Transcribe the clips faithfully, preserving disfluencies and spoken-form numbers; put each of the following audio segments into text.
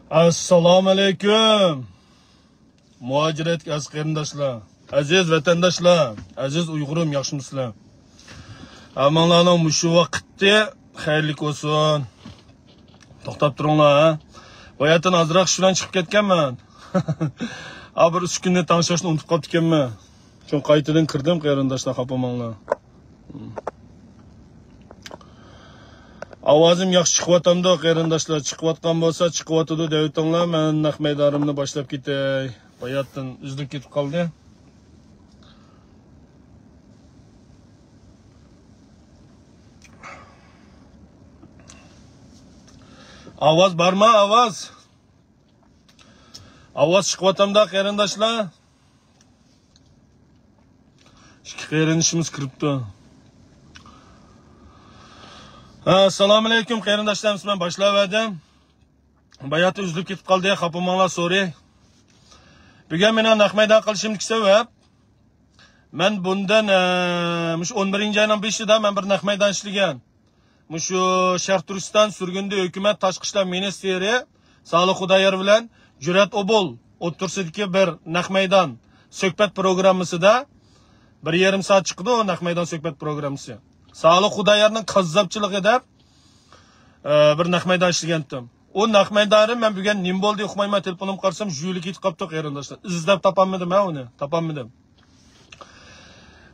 ئەسسالامۇئەلەيكۇم. مۇھاجىرەتتىكى ئەزىز قېرىنداشلار، ئەزىز ۋەتەنداشلار، ئەزىز ئۇيغۇرۇم، ياخشىمۇسىلەر؟ ھەممىڭلارنىڭ مۇشۇ ۋاقتى خەيرلىك بولسۇن. توختاپ تۇرۇڭلار، ھە؟ باياتىن ئازراق ئىش بىلەن چىقىپ كەتكەنمەن. ھا، بىر ئۈچ كۈننى تەڭشەشنى ئۇنتۇپ قاپتىكەنمەن. شۇڭا قايتىدىن كىردىم، قېرىنداشلار، خاپىماڭلار. ئاۋازىم ياخشى چىقىۋاتامدۇ، قېرىنداشلار؟ چىقىۋاتقان بولسا، چىقىۋاتىدۇ دەۋېتىڭلار، مەن نەق مەيدانىمنى باشلاپ كېتەي. باياتتىن ئۈزۈلۈپ كېتىپ قالدى. ئاۋاز بارما، ئاۋاز؟ ئاۋاز چىقىۋاتامدا، قېرىنداشلار؟ ئىككى قېرىندىشىمىز كىرىپتۇ. ھە، ئەسسالامۇئەلەيكۇم، قېرىنداشلار، مەن باشلاۋەردىم. باياتى ئۈزۈلۈپ كېتىپ قالدى، خاپىماڭلار، سورى. بۈگۈن مېنىڭ نەق مەيدان قىلىشىمدىكى سەۋەب، مەن بۇندىن، ئە، مۇشۇ ئون بىرىنچى ئاينىڭ بېشىدا مەن بىر نەق مەيدان ئىشلىگەن. مۇشۇ شەرق تۈركىستان سۈرگۈندە ھۆكۈمەت تاشقى ئىشلار مىنىستىرى سالىھ خۇدايار بىلەن جۈرئەت ئوبۇل ئوتتۇرىسىدىكى بىر نەق مەيدان سۆھبەت پروگراممىسىدا بىر يېرىم سائەت چىقىدۇ، نەق مەيدان سۆھبەت پروگراممىسى. سالىھ خۇدايارنىڭ كاززاپچىلىقى دەپ، ئە، بىر نەق مەيدان ئىشلىگەنتىم. ئۇ نەق مەيدانى مەن بۈگۈن نېمە بولدى ئۇقمايمەن، تېلېفونۇمغا قارىسام، ژۇيلۇپ كېتىپ قاپتۇ، قېرىنداشلار. ئىزدەپ تاپالمىدىم ھە ئۇنى، تاپالمىدىم.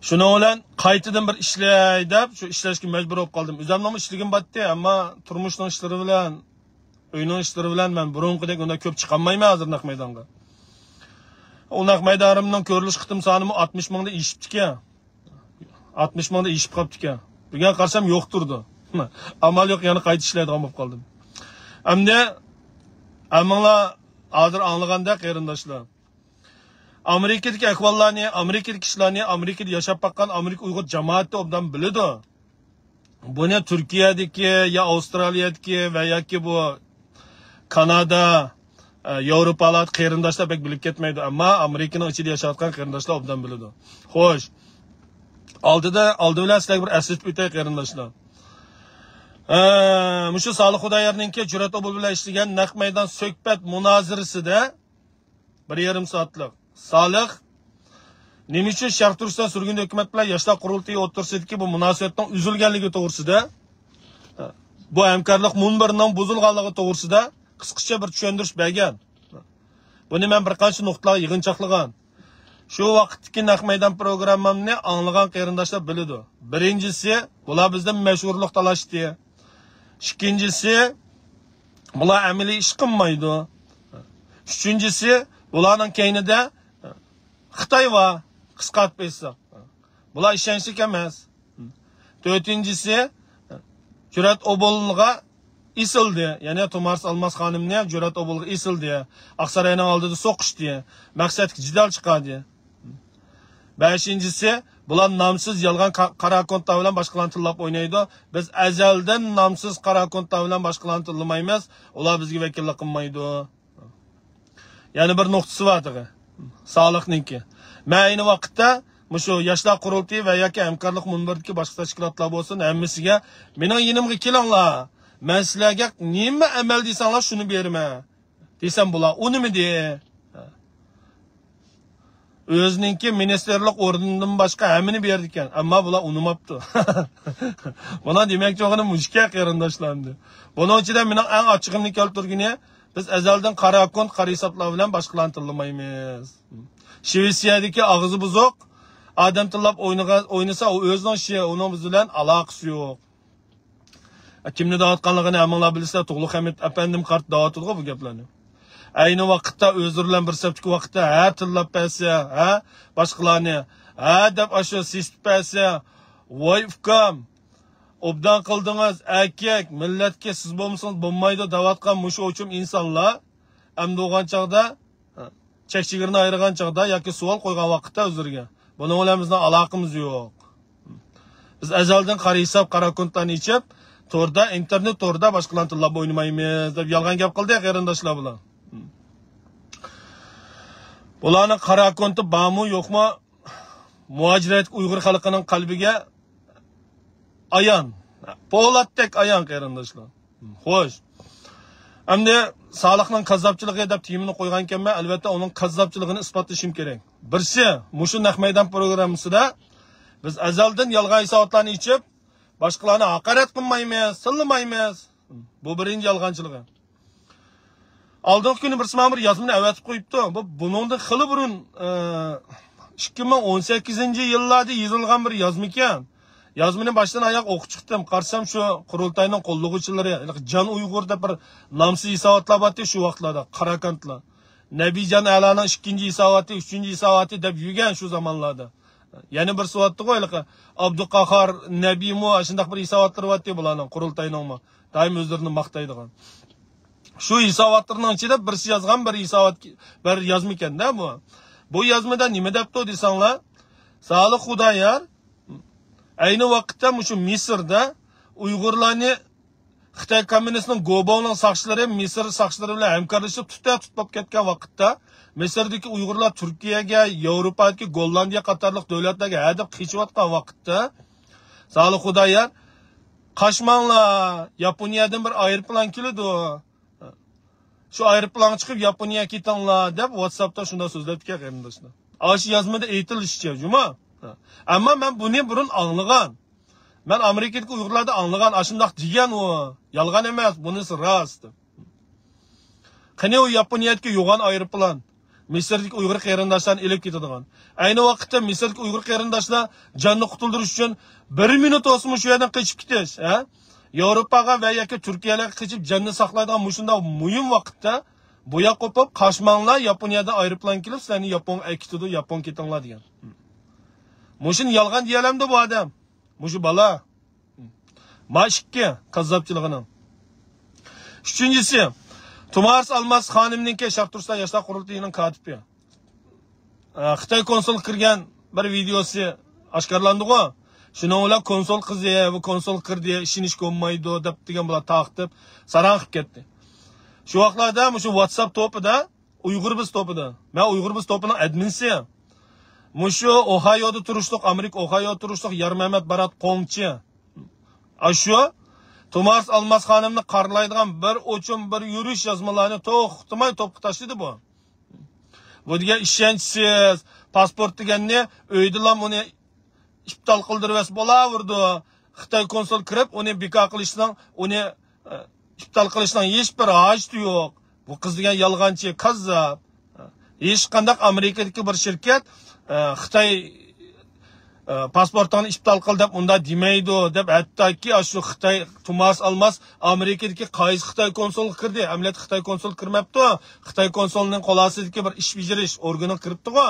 شۇنىڭ بىلەن قايتىدىن بىر ئىشلەي دەپ، شۇ ئىشلەشكە مەجبۇر بولۇپ قالدىم. ئۆزۈمنىڭمۇ ئىشلىگۈم بارتتى، ئەمما تۇرمۇشنىڭ ئىشلىرى بىلەن، ئۆينىڭ ئىشلىرى بىلەن مەن بۇرۇنقىدەك ئۇنداق كۆپ چىقالمايمەن ھازىر نەق مەيدانغا. ئۇ نەق مەيدانىمنىڭ كۆرۈلۈش قېتىم سانىمۇ ئاتمىش مىڭدىن ئېشىپتىكەن. ئاتمىش مىڭدىن ئېشىپ قاپتىكەن. بۈگۈن قارىسام يوق تۇرىدۇ. ئامال يوق، يەنە قايتا ئىشلەيدىغان بولۇپ قالدىم. ئەمدى ھەممىڭلار ھازىر ئاڭلىغاندەك، قېرىنداشلار، ئامېرىكىدىكى ئەھۋاللارنى، ئامېرىكىدىكى ئىشلارنى ئامېرىكىدا ياشاپ باققان ئامېرىكا ئۇيغۇر جامائىتى ئوبدان بىلىدۇ. بۇنى تۈركىيەدىكى يا ئاۋسترالىيەدىكى ۋە ياكى بۇ كانادا، ئە، ياۋروپالار قېرىنداشلار بەك بىلىپ كەتمەيدۇ، ئەمما ئامېرىكىنىڭ ئىچىدە ياشاۋاتقان قېرىنداشلار ئوبدان بىلىدۇ. خوش، ئالدىدا، ئالدى بىلەن سىلەرگە بىر ئەسلىتىپ ئۆتەي، قېرىنداشلار. ئە، مۇشۇ سالىھ خۇدايارنىڭكى جۈرئەت ئوبۇل بىلەن ئىشلىگەن نەق مەيدان سۆھبەت مۇنازىرىسىدە بىر يېرىم سائەتلىك سالىھ نېمە ئۈچۈن شەرقىي تۈركىستان سۈرگۈندە ھۆكۈمەت بىلەن ياشلار قۇرۇلتىيى ئوتتۇرىسىدىكى بۇ مۇناسىۋەتنىڭ ئۈزۈلگەنلىكى توغرىسىدا، بۇ ھەمكارلىق مۇنبىرىنىڭ بۇزۇلغانلىقى توغرىسىدا قىسقىچە بىر چۈشەندۈرۈش بەرگەن. بۇنى مەن بىر قانچە نۇقتىلارغا يىغىنچاقلىغان. شۇ ۋاقىتتىكى نەق مەيدان پروگراممامنى ئاڭلىغان قېرىنداشلار بىلىدۇ. بىرىنچىسى، بۇلار بىزدىن مەشھۇرلۇق تالاشتى. ئىككىنچىسى، بۇلار ئەمەلىي ئىش قىلمايدۇ. ئۈچىنچىسى، بۇلارنىڭ كەينىدە خىتاي بار، قىسقارتىپ ئېيتساق. بۇلار ئىشەنچلىك ئەمەس. تۆتىنچىسى، جۈرئەت ئوبۇلغا ئېسىلدى. يەنى تۇمارىس ئالماس خانىمنى جۈرئەت ئوبۇلغا ئېسىلدى. ئاقساراينىڭ ئالدىدا سوقۇشتى. مەقسەتلىك جېدەل چىقاردى. بەشىنچىسى، بۇلار نامسىز يالغان قا-، قارا كونتلار بىلەن باشقىلارنى تىللاپ ئوينايدۇ. بىز ئەزەلدىن نامسىز قارا كونتلار بىلەن باشقىلارنى تىللىمايمىز. ئۇلار بىزگە ۋەكىللىك قىلمايدۇ. يەنە بىر نۇقتىسى بار تېخى. سالىھنىڭكى. مەن ئەينى ۋاقىتتا مۇشۇ ياشلار قۇرۇلتىيى ۋە ياكى ھەمكارلىق مۇنبىرىدىكى باشقا تەشكىلاتلار بولسۇن، ھەممىسىگە، مېنىڭ يېنىمغا كېلىڭلار. مەن سىلەرگە نېمە ئەمەل دېسەڭلار، شۇنى بېرىمەن. دېسەم، بۇلار ئۇنىمىدى. ئۆزىنىڭكى مىنىستىرلىق ئورنىدىن باشقا ھەممىنى بېرىدىكەن، ئەمما بۇلار ئۇنىماپتۇ. بۇنىڭ دېمەكچى بولغىنىم مۇشۇكەن، قېرىنداشلار ئەمدى. بۇنىڭ ئىچىدە مېنىڭ ئەڭ ئاچچىقىمنى كەلتۈرگىنى، بىز ئەزەلدىن قارا كونت، قارا ھېسابلار بىلەن باشقىلارنى تىللىمايمىز. شىۋېتسىيەدىكى ئاغزى بۇزۇق ئادەم تىللاپ ئوينىغان، ئوينىسا، ئۇ ئۆزىنىڭ ئىشى، ئۇنىڭ بىز بىلەن ئالاقىسى يوق. كىمنى دەۋاتقانلىقىنى ھەممىڭلار بىلىسىلەر، تۇغلۇق ھەمىت ئەپەندىم قارت دەۋاتىدىغۇ بۇ گەپلەرنى. ئەينى ۋاقىتتا ئۆزلىرى بىلەن بىر سەپتىكى ۋاقىتتا ھە تىللاپ بەرسە، ھە باشقىلارنى، ھە دەپ ئاشۇ سېسىتىپ بەرسە، ۋاي ئۇكام، ئوبدان قىلدىڭىز، ئەركەك، مىللەتكە سىز بولمىسىڭىز بولمايدۇ دەۋاتقان مۇشۇ ئوچۇم ئىنسانلار ئەمدى بولغان چاغدا چەك چېگرىنى ئايرىغان چاغدا ياكى سوئال قويغان ۋاقىتتا ئۆزلىرىگە، بۇنىڭ بىلەن بىزنىڭ ئالاقىمىز يوق. بىز ئەزەلدىن قارا ھېساب، قارا كونتلارنى ئېچىپ، توردا، ئىنتېرنېت توردا باشقىلارنى تىللاپ ئوينىمايمىز دەپ يالغان گەپ قىلدى قېرىنداشلار بۇلار. بۇلارنىڭ قارا كونتى بارمۇ يوقمۇ، مۇھاجىرەتتىكى ئۇيغۇر خەلقىنىڭ قەلبىگە ئايان. پولاتتەك ئايان، قېرىنداشلار. خوش. ئەمدى سالىھنىڭ كاززاپچىلىقى دەپ تېمىنى قويغانكەنمەن، ئەلۋەتتە ئۇنىڭ كاززاپچىلىقىنى ئىسپاتلىشىم كېرەك. بىرسى، مۇشۇ نەق مەيدان پروگراممىسىدا بىز ئەزەلدىن يالغان ھېساباتلارنى ئېچىپ، باشقىلارنى ھاقارەت قىلمايمىز، سىللىمايمىز. بۇ بىرىنچى يالغانچىلىقى. ئالدىنقى كۈنى بىرسى ماڭا بىر يازمىنى ئەۋەتىپ قويۇپتۇ. بۇ بۇنىڭدىن خېلى بۇرۇن، ئىككى مىڭ ئون سەككىزىنچى يىللاردا يېزىلغان بىر يازمىكەن. يازمىنى باشتىن ئاياغ ئوقۇپ چىقتىم. قارىسام، شۇ قۇرۇلتاينىڭ قوللىغۇچىلىرى، جان ئۇيغۇر دەپ بىر نامسىز ھېساباتلار بارتى شۇ ۋاقىتلاردا، قاراكانتلار. نەبىجان ئەلانىڭ ئىككىنچى ھېساباتى، ئۈچىنچى ھېساباتى دەپ يۈرگەن شۇ زامانلاردا. يەنە بىرسى بارتتىغۇ، ھېلىقى ئابدۇقاھار نەبىمۇ، شۇنداق بىر ھېساباتلىرى بارتى بۇلارنىڭ، قۇرۇلتاينىڭمۇ. دائىم ئۆزلىرىنى ماختايدىغان. شۇ ھېساباتلىرىنىڭ ئىچىدە بىرسى يازغان بىر ھېسابات، بىر يازمىكەن-دە بۇ. بۇ يازمىدا نېمە دەپتۇ دېسەڭلار، سالىھ خۇدايار ئەينى ۋاقىتتا مۇشۇ مىسىردا ئۇيغۇرلارنى خىتاي كوممۇنىستىنىڭ گوباۋنىڭ ساقچىلىرى مىسىر ساقچىلىرى بىلەن ھەمكارلىشىپ تۇتە تۇتۇپ كەتكەن ۋاقىتتا، مىسىردىكى ئۇيغۇرلار تۈركىيەگە، ياۋروپادىكى گوللاندىيە قاتارلىق دۆلەتلەرگە ھەدەپ قېچىۋاتقان ۋاقىتتا، سالىھ خۇدايار، قاچماڭلار، ياپونىيەدىن بىر ئايروپىلان كېلىدۇ. شۇ ئايروپىلانغا چىقىپ ياپونىيەگە كېتىڭلار دەپ ۋاتساپتا شۇنداق سۆزلەپتىكەن قېرىنداشلار. ئاشۇ يازمىدا ئېيتىلىشىچە، جۇما. ئەمما مەن بۇنى بۇرۇن ئاڭلىغان. مەن ئامېرىكىدىكى ئۇيغۇرلاردا ئاڭلىغان، ئاشۇنداق دېگەن ئۇ. يالغان ئەمەس، بۇنىسى راست. قېنى ئۇ ياپونىيەدىكى يوغان ئايروپىلان؟ مىسىردىكى ئۇيغۇر قېرىنداشلارنى ئېلىپ كېتىدىغان. ئەينى ۋاقىتتا مىسىردىكى ئۇيغۇر قېرىنداشلار جاننى قۇتۇلدۇرۇش ئۈچۈن بىر مىنۇت بولسىمۇ شۇ يەردىن قېچىپ كېتىش، ھە؟ ياۋروپاغا ۋە ياكى تۈركىيەلەرگە قېچىپ جاننى ساقلايدىغان مۇشۇنداق مۇھىم ۋاقىتتا بۇياققا قوپۇپ قاچماڭلار، ياپونىيەدىن ئايروپىلان كېلىپ سىلەرنى ياپونغا ئەكېتىدۇ، ياپونغا كېتىڭلار دېگەن. مۇشۇنى يالغان دېيەلەمدۇ بۇ ئادەم؟ مۇشۇ بالا. ما ئىككى كاززاپچىلىقىنىڭ. ئۈچىنچىسى، تۇمارىس ئالماس خانىمنىڭكى، شەرق تۈركىستان ياشلار قۇرۇلتىيىنىڭ كاتىپى. ئە، خىتاي كونسۇلغا كىرگەن بىر ۋىدېئوسى ئاشكارىلاندىغۇ. شۇنىڭ بىلەن كونسۇل قىزى، بۇ كونسۇلغا كىردى، ئىشىنىشكە بولمايدۇ دەپ دېگەن بۇلار تارقىتىپ، ساراڭ قىلىپ كەتتى. شۇ ۋاقىتلاردا مۇشۇ ۋاتساپ توپىدا، ئۇيغۇر بىز توپىدا، مەن ئۇيغۇر بىز توپىنىڭ ئادمىنسى. مۇشۇ ئوھايودا تۇرۇشلۇق، ئامېرىكا ئوھايودا تۇرۇشلۇق يارمەمەت بارات قوڭچى. ئاشۇ تۇمارىس ئالماس خانىمنى قارىلايدىغان بىر ئوچۇم، بىر يۈرۈش يازمىلارنى توختىماي توپقا تاشلىدى بۇ. بۇ دېگەن ئىشەنچسىز، پاسپورت دېگەننى ئۆيدىلا ئۇنى ئىپتال قىلدۇرۇۋەتسە بولاۋېرىدۇ. خىتاي كونسۇل كىرىپ، ئۇنى بىكار قىلىشنىڭ، ئۇنى، ئە، ئىپتال قىلىشنىڭ ھېچ بىر ھاجىتى يوق. بۇ قىز دېگەن يالغانچى، كاززاپ. ھېچقانداق ئامېرىكىدىكى بىر شىركەت، ئە، خىتاي، ئە، پاسپورتىڭنى ئىپتال قىل دەپ ئۇنداق دېمەيدۇ، دەپ ھەتتاكى ئاشۇ خىتاي تۇمارىس ئالماس ئامېرىكىدىكى قايسى خىتاي كونسۇلغا كىردى؟ ئەمەلىيەتتە خىتاي كونسۇل كىرمەپتۇ. خىتاي كونسۇلىنىڭ قول ئاستىدىكى بىر ئىش بېجىرىش ئورگىنىغا كىرىپتىغۇ.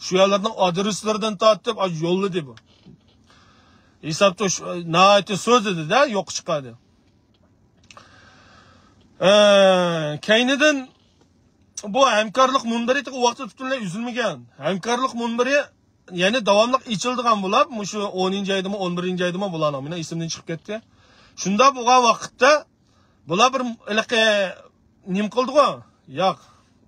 شۇ يەرلەرنىڭ ئادرېسلىرىدىن تارتىپ، ئاشۇ يوللىدى بۇ. ھېسابتا شۇ، ناھايىتى سۆزلىدى-دە، يوققا چىقاردى. ئە، كەينىدىن بۇ ھەمكارلىق مۇنبىرى تېخى ۋاقتىدا پۈتۈنلەي ئۈزۈلمىگەن. ھەمكارلىق مۇنبىرى يەنە داۋاملىق ئېچىلىدىغان بولۇپ، مۇشۇ ئونىنچى ئايدىمۇ، ئون بىرىنچى ئايدىمۇ بۇلارنىڭ، مېنىڭ ئېسىمدىن چىقىپ كەتتى. شۇنداق بولغان ۋاقىتتا بۇلار بىر ھېلىقى نېمە قىلدىغۇ؟ ياق.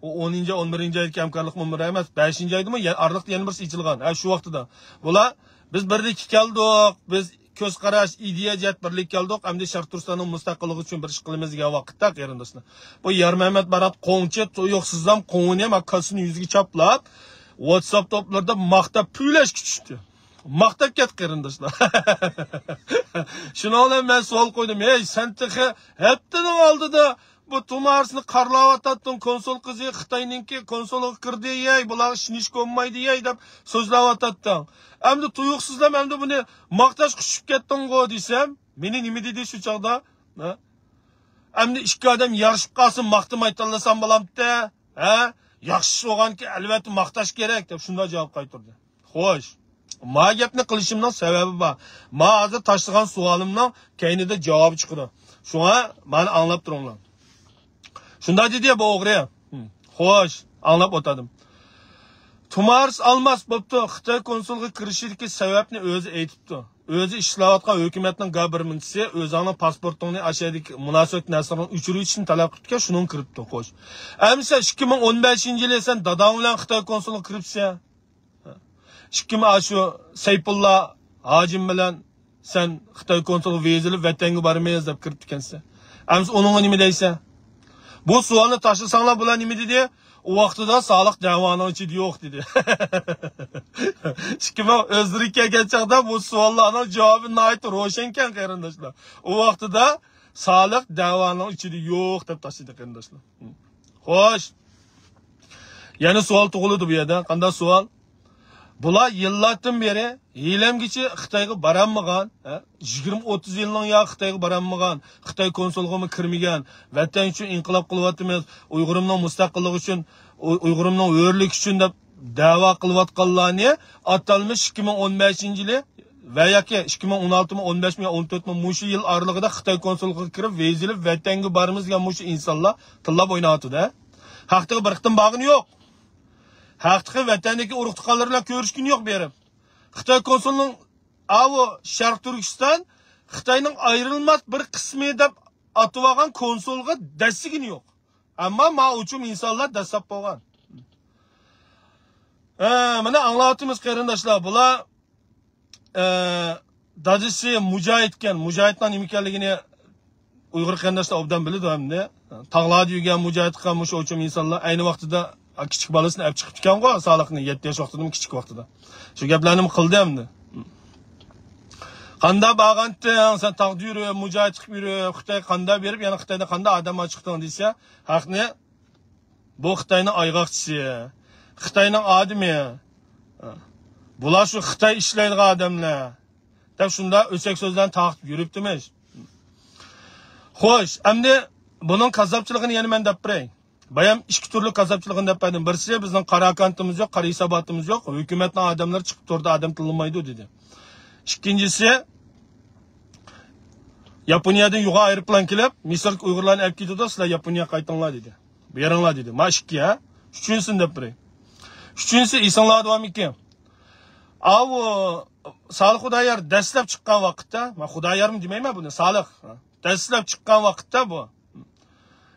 ئۇ ئونىنچى، ئون بىرىنچى ئايدىكى ھەمكارلىق مۇنبىرى ئەمەس، بەشىنچى ئايدىمۇ يە-، ئارىلىقتا يەنە بىرسى ئېچىلغان. ھە، شۇ ۋاقتىدا. بۇلار، بىز بىرلىككە كەلدۇق، بىز كۆز قاراش، ئىدىيە جەھەت بىرلىككە كەلدۇق، ئەمدى شەرقىي تۈركىستاننىڭ مۇستەقىللىقى ئۈچۈن بىر ئىش قىلىمىز دېگەن ۋاقىتتا، قېرىنداشلار، بۇ يارمەمەت بارات قوڭچى تۇيۇقسىزلا قوڭىنى ما كاسىنى يۈزىگە چاپلاپ، ۋاتساپ توپلىرىدا ماختاپ پۈۋلەشكە چۈشتى. ماختاپ كەت، قېرىنداشلار. شۇنىڭ بىلەن مەن سوئال قويدۇم، ھەي، سەن تېخى ھەپتىنىڭ ئالدىدا بۇ تۇمارىسنى قارىلاۋاتاتتىڭ، كونسۇل قىزى خىتاينىڭكى كونسۇلىغا كىردى، يەي، بۇلارغا ئىشىنىشكە بولمايدۇ، يەي، دەپ سۆزلەۋاتاتتىڭ. ئەمدى تۇيۇقسىزلا ئەمدى بۇنى ماختاشقا چۈشۈپ كەتتىڭغۇ دېسەم، مېنى نېمە دېدى شۇ چاغدا؟ ھە؟ ئەمدى ئىككى ئادەم يارىشىپ قالسا ماختىماي تاللىسام بولامتى؟ ھە؟ ياخشى ئىش بولغانكى، ئەلۋەتتە ماختاش كېرەك، دەپ شۇنداق جاۋاب قايتۇردى. خوش. ما گەپنى قىلىشىمنىڭ سەۋەبى بار. ما ھازىر تاشلىغان سوئالىمنىڭ كەينىدە جاۋابى چىقىدۇ. شۇڭا مانا ئاڭلاپ تۇرۇڭلار. شۇنداق دېدى بۇ ئوغرى. ھىم. خوش، ئاڭلاپ ئولتۇردۇم. تۇمارىس ئالماس بوپتۇ. خىتاي كونسۇلغا كىرىشىدىكى سەۋەبنى ئۆزى ئېيتىپتۇ. ئۆزى ئىشلەۋاتقان ھۆكۈمەتنىڭ گابىرمىنچىسى ئۆزۈڭنىڭ پاسپورتۇڭنى ئاشەدىكى مۇناسىۋەتلىك نەرسىلەرنى ئۆچۈرۈۋېتىشنى تەلەپ قىپتىكەن، شۇنىڭغا كىرىپتۇ، خوش. ئەمىسە ئىككى مىڭ ئون بەشىنچى يىلى سەن داداڭ بىلەن خىتاي كونسۇلىغا كىرىپسەن. ئىككى مىڭ، شۇ سەيپۇللا ھاجىم بىلەن سەن خىتاي كونسۇلىغا ۋىزا ئېلىپ ۋەتەنگە بارىمىز دەپ كىرىپتىكەنسەن. ئەمىسە ئۇنىڭغا نېمە دەيسەن؟ بۇ سوئالنى تاشلىساڭلار بۇلار نېمە دېدى؟ ئۇ ۋاقتىدا سالىق دەۋانىڭ ئىچىدە يوق دېدى. ئىككى مىڭ ئۆزلىرى كەلگەن چاغدا بۇ سوئاللارنىڭ جاۋابى ناھايىتى روشەنكەن، قېرىنداشلار. ئۇ ۋاقتىدا سالىق دەۋانىڭ ئىچىدە يوق دەپ تاشلىدى، قېرىنداشلار. خوش. يەنە سوئال تۇغۇلىدۇ بۇ يەردە. قانداق سوئال؟ بۇلار يىللاردىن بېرى ھېلىمگىچە خىتايغا بارالمىغان، ھە؟ يىگىرمە ئوتتۇز يىلنىڭ يا خىتايغا بارالمىغان، خىتاي كونسۇلىغىمۇ كىرمىگەن، ۋەتەن ئۈچۈن ئىنقىلاب قىلىۋاتىمىز، ئۇيغۇرۇمنىڭ مۇستەقىللىقى ئۈچۈن، ئۇ-، ئۇيغۇرۇمنىڭ ھۆرلۈكى ئۈچۈن دەپ دەۋا قىلىۋاتقانلارنى ئاتالمىش ئىككى مىڭ ئون بەشىنچى يىلى ۋە ياكى ئىككى مىڭ ئون ئالتىمۇ، ئون بەشمۇ يا ئون تۆتمۇ مۇشۇ يىل ئارىلىقىدا خىتاي كونسۇللۇقىغا كىرىپ، ۋىزا ئېلىپ، ۋەتەنگە بارىمىز دېگەن مۇشۇ ئىنسانلار تىللاپ ئويناۋاتىدۇ، ھە؟ ھەقتىكى بىر قېتىم بارغىنى يوق. ھەقتىكى ۋەتەندىكى ئۇرۇق تۇغقانلىرى بىلەن كۆرۈشكىنى يوق بېرىپ. خىتاي كونسۇلىنىڭ ئاۋۇ شەرقىي تۈركىستان خىتاينىڭ ئايرىلماس بىر قىسمى دەپ ئاتىۋالغان كونسۇلغا دەسسىگىنى يوق. ئەمما ما ئۇچۇم ئىنسانلار دەسسەپ بولغان. ئە، مانا ئاڭلاۋاتىمىز قېرىنداشلار. بۇلار، ئە، دادىسى مۇجاھىدكەن. مۇجاھىدنىڭ نېمە ئىكەنلىكىنى ئۇيغۇر قېرىنداشلار ئوبدان بىلىدۇ ئەمدى. تاغلاردا يۈرگەن مۇجاھىد قىلغان مۇشۇ ئوچۇم ئىنسانلار ئەينى ۋاقتىدا كىچىك بالىسىنى ئەپ چىقىپتىكەنغۇ، سالىقنى يەتتە ياش ۋاقتىدىمۇ كىچىك ۋاقتىدا. شۇ گەپلەرنىمۇ قىلدى ئەمدى. قاندا بارغانتىڭ، سەن تاغدا يۈرۈپ، مۇجاھىد چىقىپ يۈرۈپ، خىتاي قاندا بېرىپ، يەنە خىتايدا قاندا ئادەم چىقتىڭ دېسە، ھەقنى، بۇ خىتاينىڭ ئايغاقچىسى، خىتاينىڭ ئادىمى، بۇلار شۇ خىتاي ئىشلەيدىغان ئادەملەر، دەپ شۇنداق ئۆسەك سۆزلەرنى تارقىتىپ يۈرۈپتىمىش. خوش، ئەمدى بۇنىڭ كاززاپچىلىقىنى يەنە مەن دەپ بېرەي. بايام ئىككى تۈرلۈك كاززاپچىلىقىنى دەپ بەردىم. بىرسى، بىزنىڭ قارا ئاككونتىمىز يوق، قارا ھېساباتىمىز يوق، ھۆكۈمەتنىڭ ئادەملىرى چىقىپ توردا ئادەم تىللىمايدۇ دېدى. ئىككىنچىسى، ياپونىيەدىن يوغان ئايروپىلان كېلىپ، مىسىردىكى ئۇيغۇرلارنى ئەپ كېتىدۇ، سىلەر ياپونىيەگە قايتىڭلار دېدى. بېرىڭلار دېدى. ما ئىككى، ھە؟ ئۈچىنچىسىنى دەپ بېرەي. ئۈچىنچىسى ئېسىڭلاردا بارمىكىن؟ ئاۋۇ سالىھ خۇدايار دەسلەپ چىققان ۋاقىتتا، ما خۇدايارمۇ دېمەيمەن بۇنى، سالىھ. دەسلەپ چىققان ۋاقىتتا بۇ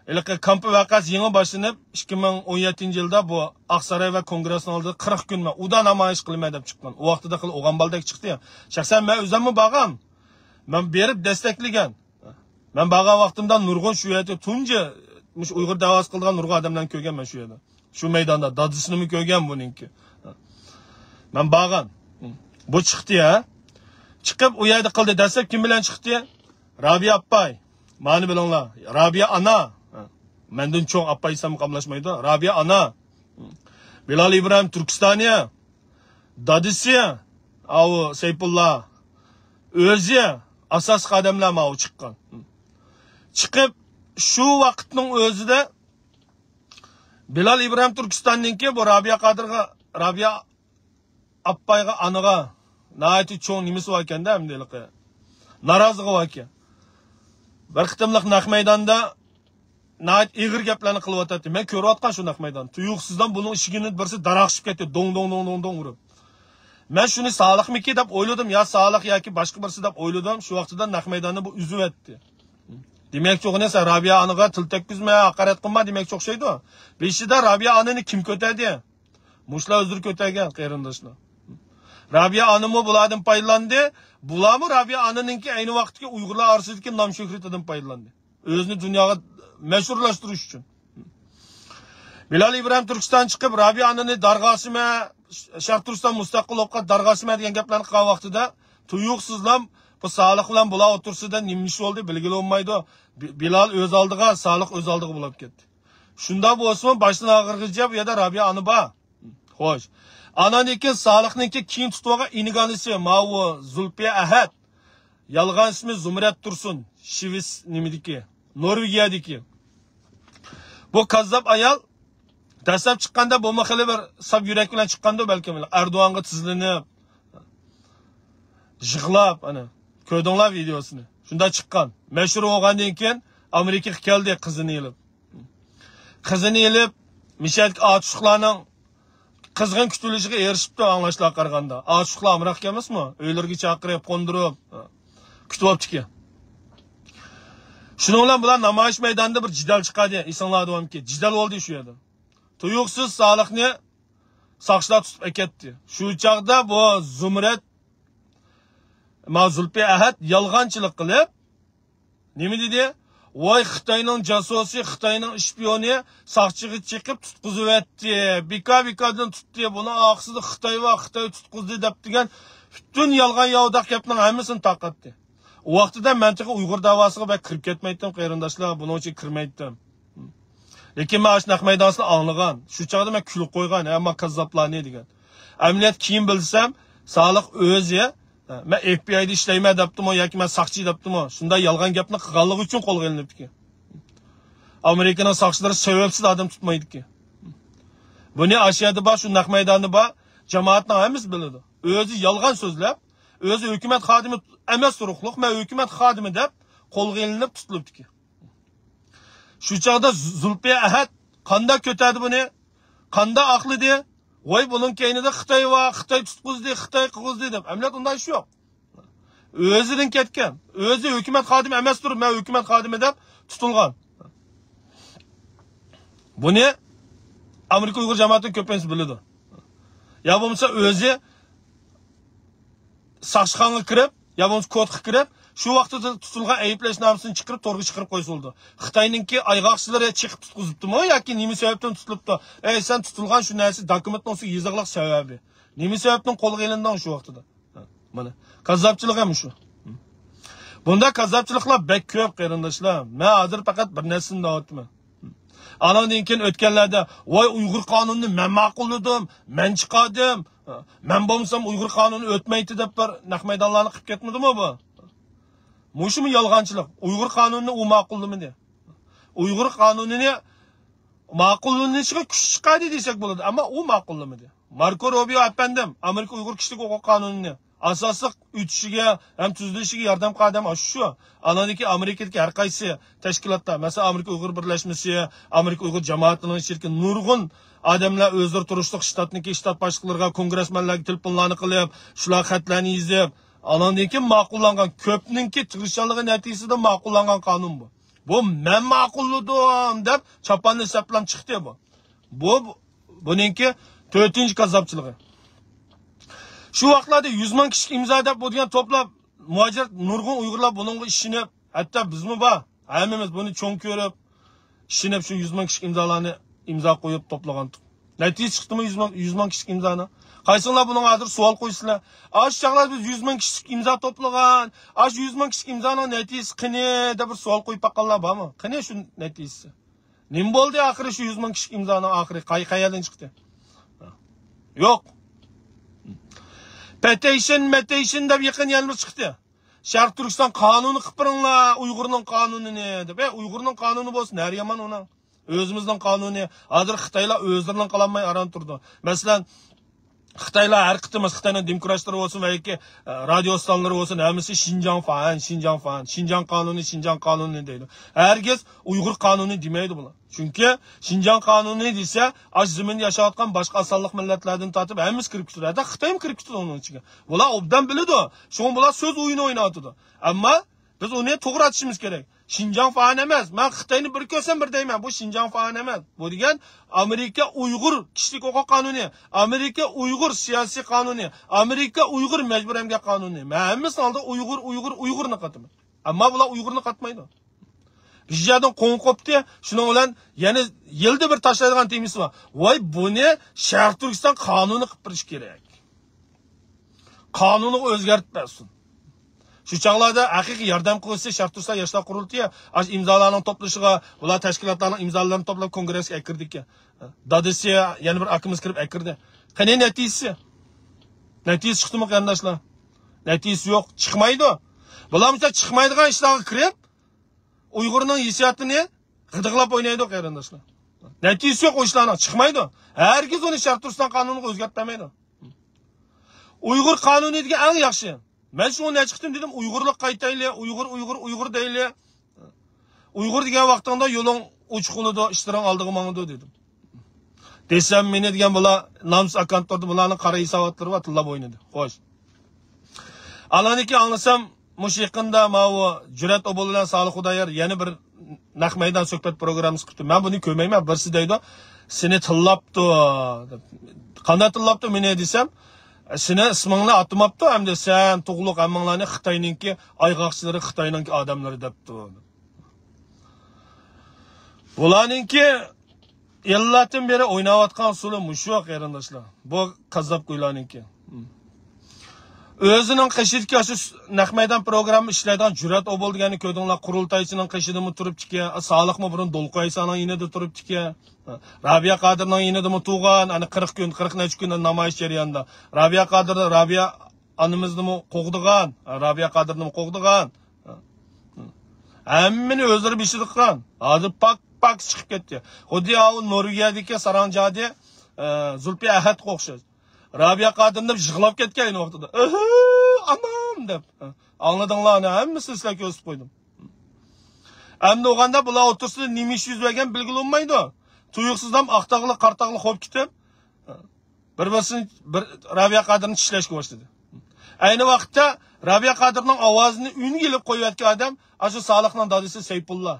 ھېلىقى كامپا ۋەقەسى يېڭى باشلىنىپ، ئىككى مىڭ ئون يەتتىنچى يىلدا بۇ ئاقساراي ۋە كونگرېسنىڭ ئالدىدا قىرىق كۈن مەن ئۇدا نامايىش قىلىمەن دەپ چىققان. ئۇ ۋاقتىدا خېلى ئوغان بالىدەك چىقتى. شەخسەن مەن ئۆزۈممۇ بارغان. مەن بېرىپ دەستەكلىگەن. مەن بارغان ۋاقتىمدا نۇرغۇن شۇ يەردە تۇنجى مۇشۇ ئۇيغۇر دەۋاسى قىلىدىغان نۇرغۇن ئادەملەرنى كۆرگەن مەن شۇ يەردە. شۇ مەيداندا دادىسىنىمۇ كۆرگەن بۇنىڭكى. مەن بارغان. بۇ چىقتى ھە. چىقىپ ئۇ يەردە قىلدى. دەسلەپ كىم بىلەن چىقتى؟ رابىيە ئاپاي. مانا بىلىڭلار. رابىيە ئانا. مەندىن چوڭ ئاپاي دېسەم قاملاشمايدۇ. رابىيە ئانا. بىلال ئىبراھىم تۈركىستانى. دادىسى، ئاۋۇ سەيپۇللا، ئۆزى ئاساسلىق ئادەملەر ماۋۇ چىققان. چىقىپ، شۇ ۋاقىتنىڭ ئۆزىدە بىلال ئىبراھىم تۈركىستاننىڭكى بۇ رابىيە قادىرغا، رابىيە ئاپپايغا، ئانىغا ناھايىتى چوڭ نېمىسى باركەندە، ئەمدى ھېلىقى نارازىلىقى باركەن. بىر قېتىملىق نەق مەيداندا ناھايىتى ئېغىر گەپلەرنى قىلىۋاتاتتى. مەن كۆرۈۋاتقان شۇنداق مەيدان. تۇيۇقسىزلا بۇنىڭ ئىشىكىنى بىرسى داراقشىپ كەتتى. دوڭ، دوڭ، دوڭ، دوڭ، دوڭ ئۇرۇپ. مەن شۇنى سالىقمىكى دەپ ئويلىدىم. يا سالىق ياكى باشقا بىرسى دەپ ئويلىدىم. شۇ ۋاقتىدا نەق مەيداننى بۇ ئۈزۈۋەتتى. دېمەكچى بولغىنى سەن رابىيە ئانىغا تىل تەگكۈزمە، ھاقارەت قىلما دېمەكچى ئوخشايدۇ. بېشىدا رابىيە ئانىنى كىم كۆتەردى؟ مۇشۇلار ئۆزلىرى كۆتەرگەن قېرىنداشلار. رابىيە ئانىمۇ بۇلاردىن پايدىلاندى. بۇلارمۇ رابىيە ئانىنىڭكى ئەينى ۋاقىتتىكى ئۇيغۇرلار ئارىسىدىكى نام شۆھرىتىدىن پايدىلاندى. ئۆزىنى دۇنياغا مەشھۇرلاشتۇرۇش ئۈچۈن. بىلال ئىبراھىم تۈركىستان چىقىپ، رابىيە ئانىنى دارغا ئاسىمەن، شەرقىي تۈركىستان مۇستەقىل بولۇپ قال، دارغا ئاسىمەن دېگەن گەپلەرنى قىلغان ۋاقتىدا، تۇيۇقسىزلا بۇ سالىھ بىلەن بۇلار ئوتتۇرىسىدا نېمە ئىش بولدى بىلگىلى بولمايدۇ. بى-، بىلال ئۆز ئالدىغا، سالىھ ئۆز ئالدىغا بولۇپ كەتتى. شۇنداق بولسىمۇ، باشتىن ئاخىرغىچە بۇ يەردە رابىيە ئانا بار. خوش. ئاناندىن كېيىن سالىھنىڭكى كېيىن تۇتۇۋالغان ئىنىگانىسى، ماۋۇ زۇلپىيە ئەھەت. يالغان ئىسمى زۇمرەت تۇرسۇن. شىۋېتس نېمىدىكى؟ نورۋېگىيەدىكى. بۇ كاززاپ ئايال دەسلەپ چىققاندا بۇمۇ خېلى بىر ساپ يۈرەك بىلەن چىققاندۇ بەلكىم. ئەردوغانغا تىزلىنىپ، يىغلاپ، ئانا، كۆردۈڭلار ۋىدېئوسىنى. شۇنداق چىققان. مەشھۇر بولغاندىن كېيىن ئامېرىكىغا كەلدى قىزىنى ئېلىپ. قىزىنى ئېلىپ، مىشەدىكى ئاچۇشلۇقلارنىڭ قىزغىن كۈتۈلۈشىگە ئېرىشىپتۇ، ئاڭلاشلارغا قارىغاندا. ئاچۇشلۇقلار ئامراق ئەمەسمۇ؟ ئۆيلىرىگە چاقىرىپ، قوندۇرۇپ، كۈتۈۋاپتىكەن. شۇنىڭ بىلەن بۇلار نامايىش مەيدانىدا بىر جېدەل چىقاردى، ئېسىڭلاردا بارمىكىن؟ جېدەل بولدى شۇ يەردە. تۇيۇقسىز سالىھنى ساقچىلار تۇتۇپ ئەكەتتى. شۇ چاغدا بۇ زۇمرەت، ما زۇلپى ئەھەت يالغانچىلىق قىلىپ، نېمە دېدى؟ ۋاي خىتاينىڭ جاسۇسى، خىتاينىڭ ئىشپىيونى ساقچىغا چېقىپ تۇتقۇزۇۋەتتى، بىكار بىكاردىن تۇتتى، بۇنىڭ ئارقىسىدا خىتاي بار، خىتاي تۇتقۇزدى دەپ دېگەن پۈتۈن يالغان ياۋىداق گەپنىڭ ھەممىسىنى تارقاتتى. ئۇ ۋاقتىدا مەن تېخى ئۇيغۇر دەۋاسىغا بەك كىرىپ كەتمەيتتىم قېرىنداشلار، بۇنىڭ ئۈچۈن كىرمەيتتىم. لېكىن مەن ئاشۇ نەق مەيدانىسىنى ئاڭلىغان، شۇ چاغدا مەن كۈلۈپ قويغان، ھە ما كاززاپلارنى دېگەن. ئەمەلىيەت كېيىن بىلسەم، سالىخ ئۆزى، مەن ئېف بى ئايدا ئىشلەيمەن دەپتىمۇ ياكى مەن ساقچى دەپتىمۇ، شۇنداق يالغان گەپنى قىلغانلىقى ئۈچۈن قولغا ئېلىنىپتىكەن. ئامېرىكىنىڭ ساقچىلىرى سەۋەبسىز ئادەم تۇتمايدىكەن. بۇنى ئاشۇ يەردە بار، شۇ نەق مەيداندا بار جامائەتنىڭ ھەممىسى بىلىدۇ. ئۆزى يالغان سۆزلەپ، ئۆزى ھۆكۈمەت خادىمى ئەمەس تۇرۇقلۇق، مەن ھۆكۈمەت خادىمى دەپ قولغا ئېلىنىپ تۇتۇلۇپتىكەن. شۇ چاغدا زۇلپىيە ئەھەت قانداق كۆتەردى بۇنى؟ قانداق ئاقلىدى؟ ۋاي بۇنىڭ كەينىدە خىتاي بار، خىتاي تۇتقۇزدى، خىتاي قىلغۇزدى دەپ. ئەمەلىيەت ئۇنداق ئىش يوق. ئۆزىدىن كەتكەن. ئۆزى ھۆكۈمەت خادىمى ئەمەس تۇرۇپ، مەن ھۆكۈمەت خادىمى دەپ تۇتۇلغان. بۇنى ئامېرىكا ئۇيغۇر جامائىتىنىڭ كۆپىنچىسى بىلىدۇ. يا بولمىسا ئۆزى ساقچىخانىغا كىرىپ، يا بولمىسا كوتقا كىرىپ، شۇ ۋاقتىدا تۇتۇلغان ئەيىبلەشنامىسىنى چىقىرىپ، تورغا چىقىرىپ قويسا بولىدۇ. خىتاينىڭكى ئايغاقچىلىرى چېقىپ تۇتقۇزۇپتىمۇ ياكى نېمە سەۋەبتىن تۇتۇلۇپتۇ؟ ئەي، سەن تۇتۇلغان شۇ نەرسە دوكۇمېنتنىڭ ئۈستىگە يېزىقلىق سەۋەبى. نېمە سەۋەبتىن قولغا ئېلىندىڭ شۇ ۋاقتىدا؟ مانا، كاززاپچىلىق ھەم شۇ. بۇنداق كاززاپچىلىقلار بەك كۆپ، قېرىنداشلار. مەن ھازىر پەقەت بىر نەرسىنى دەۋاتىمەن. ئاناندىن كېيىن ئۆتكەنلەردە، ۋاي، ئۇيغۇر قانۇنىنى مەن ماقۇللىدىم، مەن چىقاردىم، مەن بولمىسام ئۇيغۇر قانۇنى ئۆتمەيتتى دەپ بىر نەق مەيدانلارنى قىلىپ كەتمىدىمۇ بۇ؟ مۇشۇمۇ يالغانچىلىق. ئۇيغۇر قانۇنىنى ئۇ ماقۇللىمىدى. ئۇيغۇر قانۇنىنى ماقۇللىنىشىغا كۈچ چىقاردى دېسەك بولىدۇ، ئەمما ئۇ ماقۇللىمىدى. ماركو روبىيو ئەپەندىم، ئامېرىكا ئۇيغۇر كىشىلىك ھوقۇق قانۇنىنى ئاساسلىق ئۆتۈشىگە ھەم تۈزۈلۈشىگە ياردەم قىلغان ئادەم ئاشۇ شۇ. ئاناندىكى ئامېرىكىدىكى ھەر قايسى تەشكىلاتلار، مەسىلەن، ئامېرىكا ئۇيغۇر بىرلەشمىسى، ئامېرىكا ئۇيغۇر جامائىتىنىڭ ئىچىدىكى نۇرغۇن ئادەملەر ئۆزلىرى تۇرۇشلۇق شتاتنىڭكى شتات باشلىقلىرىغا، كونگرېسمېنلەرگە تېلېفونلارنى قىلىپ، شۇلار خەتلەرنى يېزىپ، ئاناندىن كېيىن ماقۇللانغان، كۆپنىڭكى تىرىشچانلىقى نەتىجىسىدە ماقۇللانغان قانۇن بۇ. بۇ مەن ماقۇللىدىم دەپ چاپاننى سەپلەپ چىقتى بۇ. بۇ، بۇنىڭكى تۆتىنچى كاززاپچىلىقى. شۇ ۋاقىتلاردا يۈز مىڭ كىشىلىك ئىمزا دەپ بۇ دېگەن توپلاپ، مۇھاجىرەت نۇرغۇن ئۇيغۇرلار بۇنىڭغا ئىشىنىپ، ھەتتا بىزمۇ بار، ھەممىمىز بۇنى چوڭ كۆرۈپ، ئىشىنىپ شۇ يۈز مىڭ كىشىلىك ئىمزالارنى ئىمزا قويۇپ توپلىغانتۇق. نەتىجە چىقتىمۇ يۈز مىڭ، يۈز مىڭ كىشىلىك ئىمزانىڭ؟ قايسىڭلار بۇنىڭغا ھازىر سوئال قويىسىلەر؟ ئاشۇ چاغلار بىز يۈز مىڭ كىشىلىك ئىمزا توپلىغان، ئاشۇ يۈز مىڭ كىشىلىك ئىمزانىڭ نەتىجىسى قېنى دەپ بىر سوئال قويۇپ باققانلار بارمۇ؟ قېنى شۇ نەتىجىسى؟ نېمە بولدى ئاخىرى شۇ يۈز مىڭ كىشىلىك ئىمزانىڭ ئاخىرى؟ قاي-، قەيەردىن چىقتى؟ يوق. پېتىشن، مېتىشن دەپ يېقىن يەنە بىر چىقتى. شەرقىي تۈركىستان قانۇنى قىلىپ بېرىڭلار، ئۇيغۇرنىڭ قانۇنىنى دەپ. ئەي، ئۇيغۇرنىڭ قانۇنى بولسا نەرە يامان ئۇنىڭ. ئۆزىمىزنىڭ قانۇنى. ھازىر خىتايلار ئۆزلىرىنىڭ قىلالماي ئاران تۇرىدۇ. مەسىلەن، خىتايلار ھەر قېتىم خىتاينىڭ دېموكراتلىرى بولسۇن ۋە ياكى، ئە، رادىيو ئىستانلىرى بولسۇن، ھەممىسى شىنجاڭ فان، شىنجاڭ فان، شىنجاڭ قانۇنى، شىنجاڭ قانۇنى دەيدۇ. ھەرگىز ئۇيغۇر قانۇنى دېمەيدۇ بۇلار. چۈنكى شىنجاڭ قانۇنى دېسە، ئاشۇ زېمىندا ياشاۋاتقان باشقا ئاز سانلىق مىللەتلەردىن تارتىپ ھەممىسى كىرىپ كېتىدۇ. ھەتتا خىتايمۇ كىرىپ كېتىدۇ ئۇنىڭ ئىچىگە. بۇلار ئوبدان بىلىدۇ. شۇڭا بۇلار سۆز ئويۇنى ئويناۋاتىدۇ. ئەمما بىز ئۇنى توغرا ئېيتىشىمىز كېرەك. شىنجاڭ فان ئەمەس. مەن خىتاينى بىر كۆرسەم بىر دەيمەن. بۇ شىنجاڭ فان ئەمەس. بۇ دېگەن ئامېرىكا ئۇيغۇر كىشىلىك ھوقۇق قانۇنى، ئامېرىكا ئۇيغۇر سىياسىي قانۇنى، ئامېرىكا ئۇيغۇر مەجبۇرىي ئەمگەك قانۇنى. مەن ھەممىسىنىڭ ئالدىدا ئۇيغۇر، ئۇيغۇر، ئۇيغۇرنى قاتىمەن. ئەمما بۇلار ئۇيغۇرنى قاتمايدۇ. بىر يەردىن قوڭ قوپتى. شۇنىڭ بىلەن يەنە يىلدا بىر تاشلايدىغان تېمىسى بار. ۋاي، بۇنى شەرقىي تۈركىستان قانۇنى قىلىپ بېرىش كېرەك. قانۇنىغا ئۆزگەرتىپ بەرسۇن. شۇ چاغلاردا ھەقىقىي ياردەم قىلغۇسى شەرقىي تۈركىستان ياشلار قۇرۇلتىيى ئاشۇ ئىمزالارنىڭ توپلىشىغا، بۇلار تەشكىلاتلارنىڭ ئىمزالىرىنى توپلاپ كونگرېسكە ئەكىردىكەن. دادىسى يەنە بىر ئاكىمىز كىرىپ ئەكىردى. قېنى نەتىجىسى؟ نەتىجىسى چىقتىمۇ قېرىنداشلار؟ نەتىجىسى يوق، چىقمايدۇ. بۇلار مۇشۇنداق چىقمايدىغان ئىشلارغا كىرىپ، ئۇيغۇرنىڭ ھېسسىياتىنى غىدىقلاپ ئوينايدۇ قېرىنداشلار. نەتىجىسى يوق ئۇ ئىشلارنىڭ، چىقمايدۇ. ھەرگىز ئۇنى شەرقىي تۈركىستان قانۇنىغا ئۆزگەرتەلمەيدۇ. ئۇيغۇر قانۇنى دېگەن ئەڭ ياخشى. مەن شۇڭا نەچچە قېتىم دېدىم، ئۇيغۇرلۇق قايتايلى، ئۇيغۇر، ئۇيغۇر، ئۇيغۇر دەيلى. ئۇيغۇر دېگەن ۋاقتىڭدا يولۇڭ ئوچۇق بولىدۇ، ئىشلىرىڭ ئالدىغا ماڭىدۇ دېدىم. دېسەم مېنى دېگەن بۇلار نامسىز ئاككاونتلاردا بۇلارنىڭ قارا ھېساباتلىرى بار، تىللاپ ئوينىدى. خوش. ئاناندىن كېيىن ئاڭلىسام، مۇشۇ يېقىندا ماۋۇ جۈرئەت ئوبۇل بىلەن سالىھ خۇدايار يەنە بىر نەق مەيدان سۆھبەت پروگراممىسى قىپتۇ. مەن بۇنى كۆرمەيمەن. بىرسى دەيدۇ، سېنى تىللاپتۇ دەپ. قانداق تىللاپتۇ مېنى دېسەم، سېنى ئىسمىڭنى ئاتىماپتۇ، ئەمدى سەن تۇغلۇق ھەممىڭلارنى خىتاينىڭكى ئايغاقچىلىرى، خىتاينىڭكى ئادەملىرى دەپتۇ. بۇلارنىڭكى ئىللاتتىن بېرى ئويناۋاتقان ئۇسۇلى مۇشۇ، قېرىنداشلار. بۇ كاززاپ گۇيلارنىڭكى. ئۆزىنىڭ قېشىدىكى ئاشۇ نەق مەيدان پروگرامما ئىشلەيدىغان جۈرئەت ئوبۇل دېگەننى كۆردۈڭلار. قۇرۇلتايچىنىڭ قېشىدىمۇ تۇرۇپتىكەن. سالىقمۇ بۇرۇن دولقۇن ئەيسانىڭ يېنىدا تۇرۇپتىكەن. رابىيە قادىرنىڭ يېنىدىمۇ تۇرغان. ئەنە قىرىق كۈن، قىرىق نەچچە كۈن نامايىش جەريانىدا. رابىيە قادىر، رابىيە ئانىمىزنىمۇ قوغدىغان. رابىيە قادىرنىمۇ قوغدىغان. ھەممىنى ئۆزلىرى بېشىدا قىلغان. ھازىر پاك پاك چىقىپ كەتتى. خۇددى ئاۋۇ نورۋېگىيەدىكى ساراڭ جادى، ئە، زۇلپىيە ئەھەتكە ئوخشاش. رابىيە قادىر دەپ يىغلاپ كەتكەن ئەينى ۋاقتىدا. ئۆھۈ، ئانام دەپ. ئاڭلىدىڭلارنى ھەممىسىنى سىلەرگە كۆرسىتىپ قويدۇم. ئەمدى ئوغاندا بۇلار ئوتتۇرىسىدا نېمە ئىش يۈز بەرگەن بىلگىلى بولمايدۇ. تۇيۇقسىزلا ئاق تاغلىق، قارا تاغلىق بولۇپ كېتىپ، بىر بىرسىنى، بىر رابىيە قادىرنى چىشلەشكە باشلىدى. ئەينى ۋاقىتتا رابىيە قادىرنىڭ ئاۋازىنى ئۈنگە ئېلىپ قويۇۋەتكەن ئادەم ئاشۇ سالىقنىڭ دادىسى سەيپۇللا.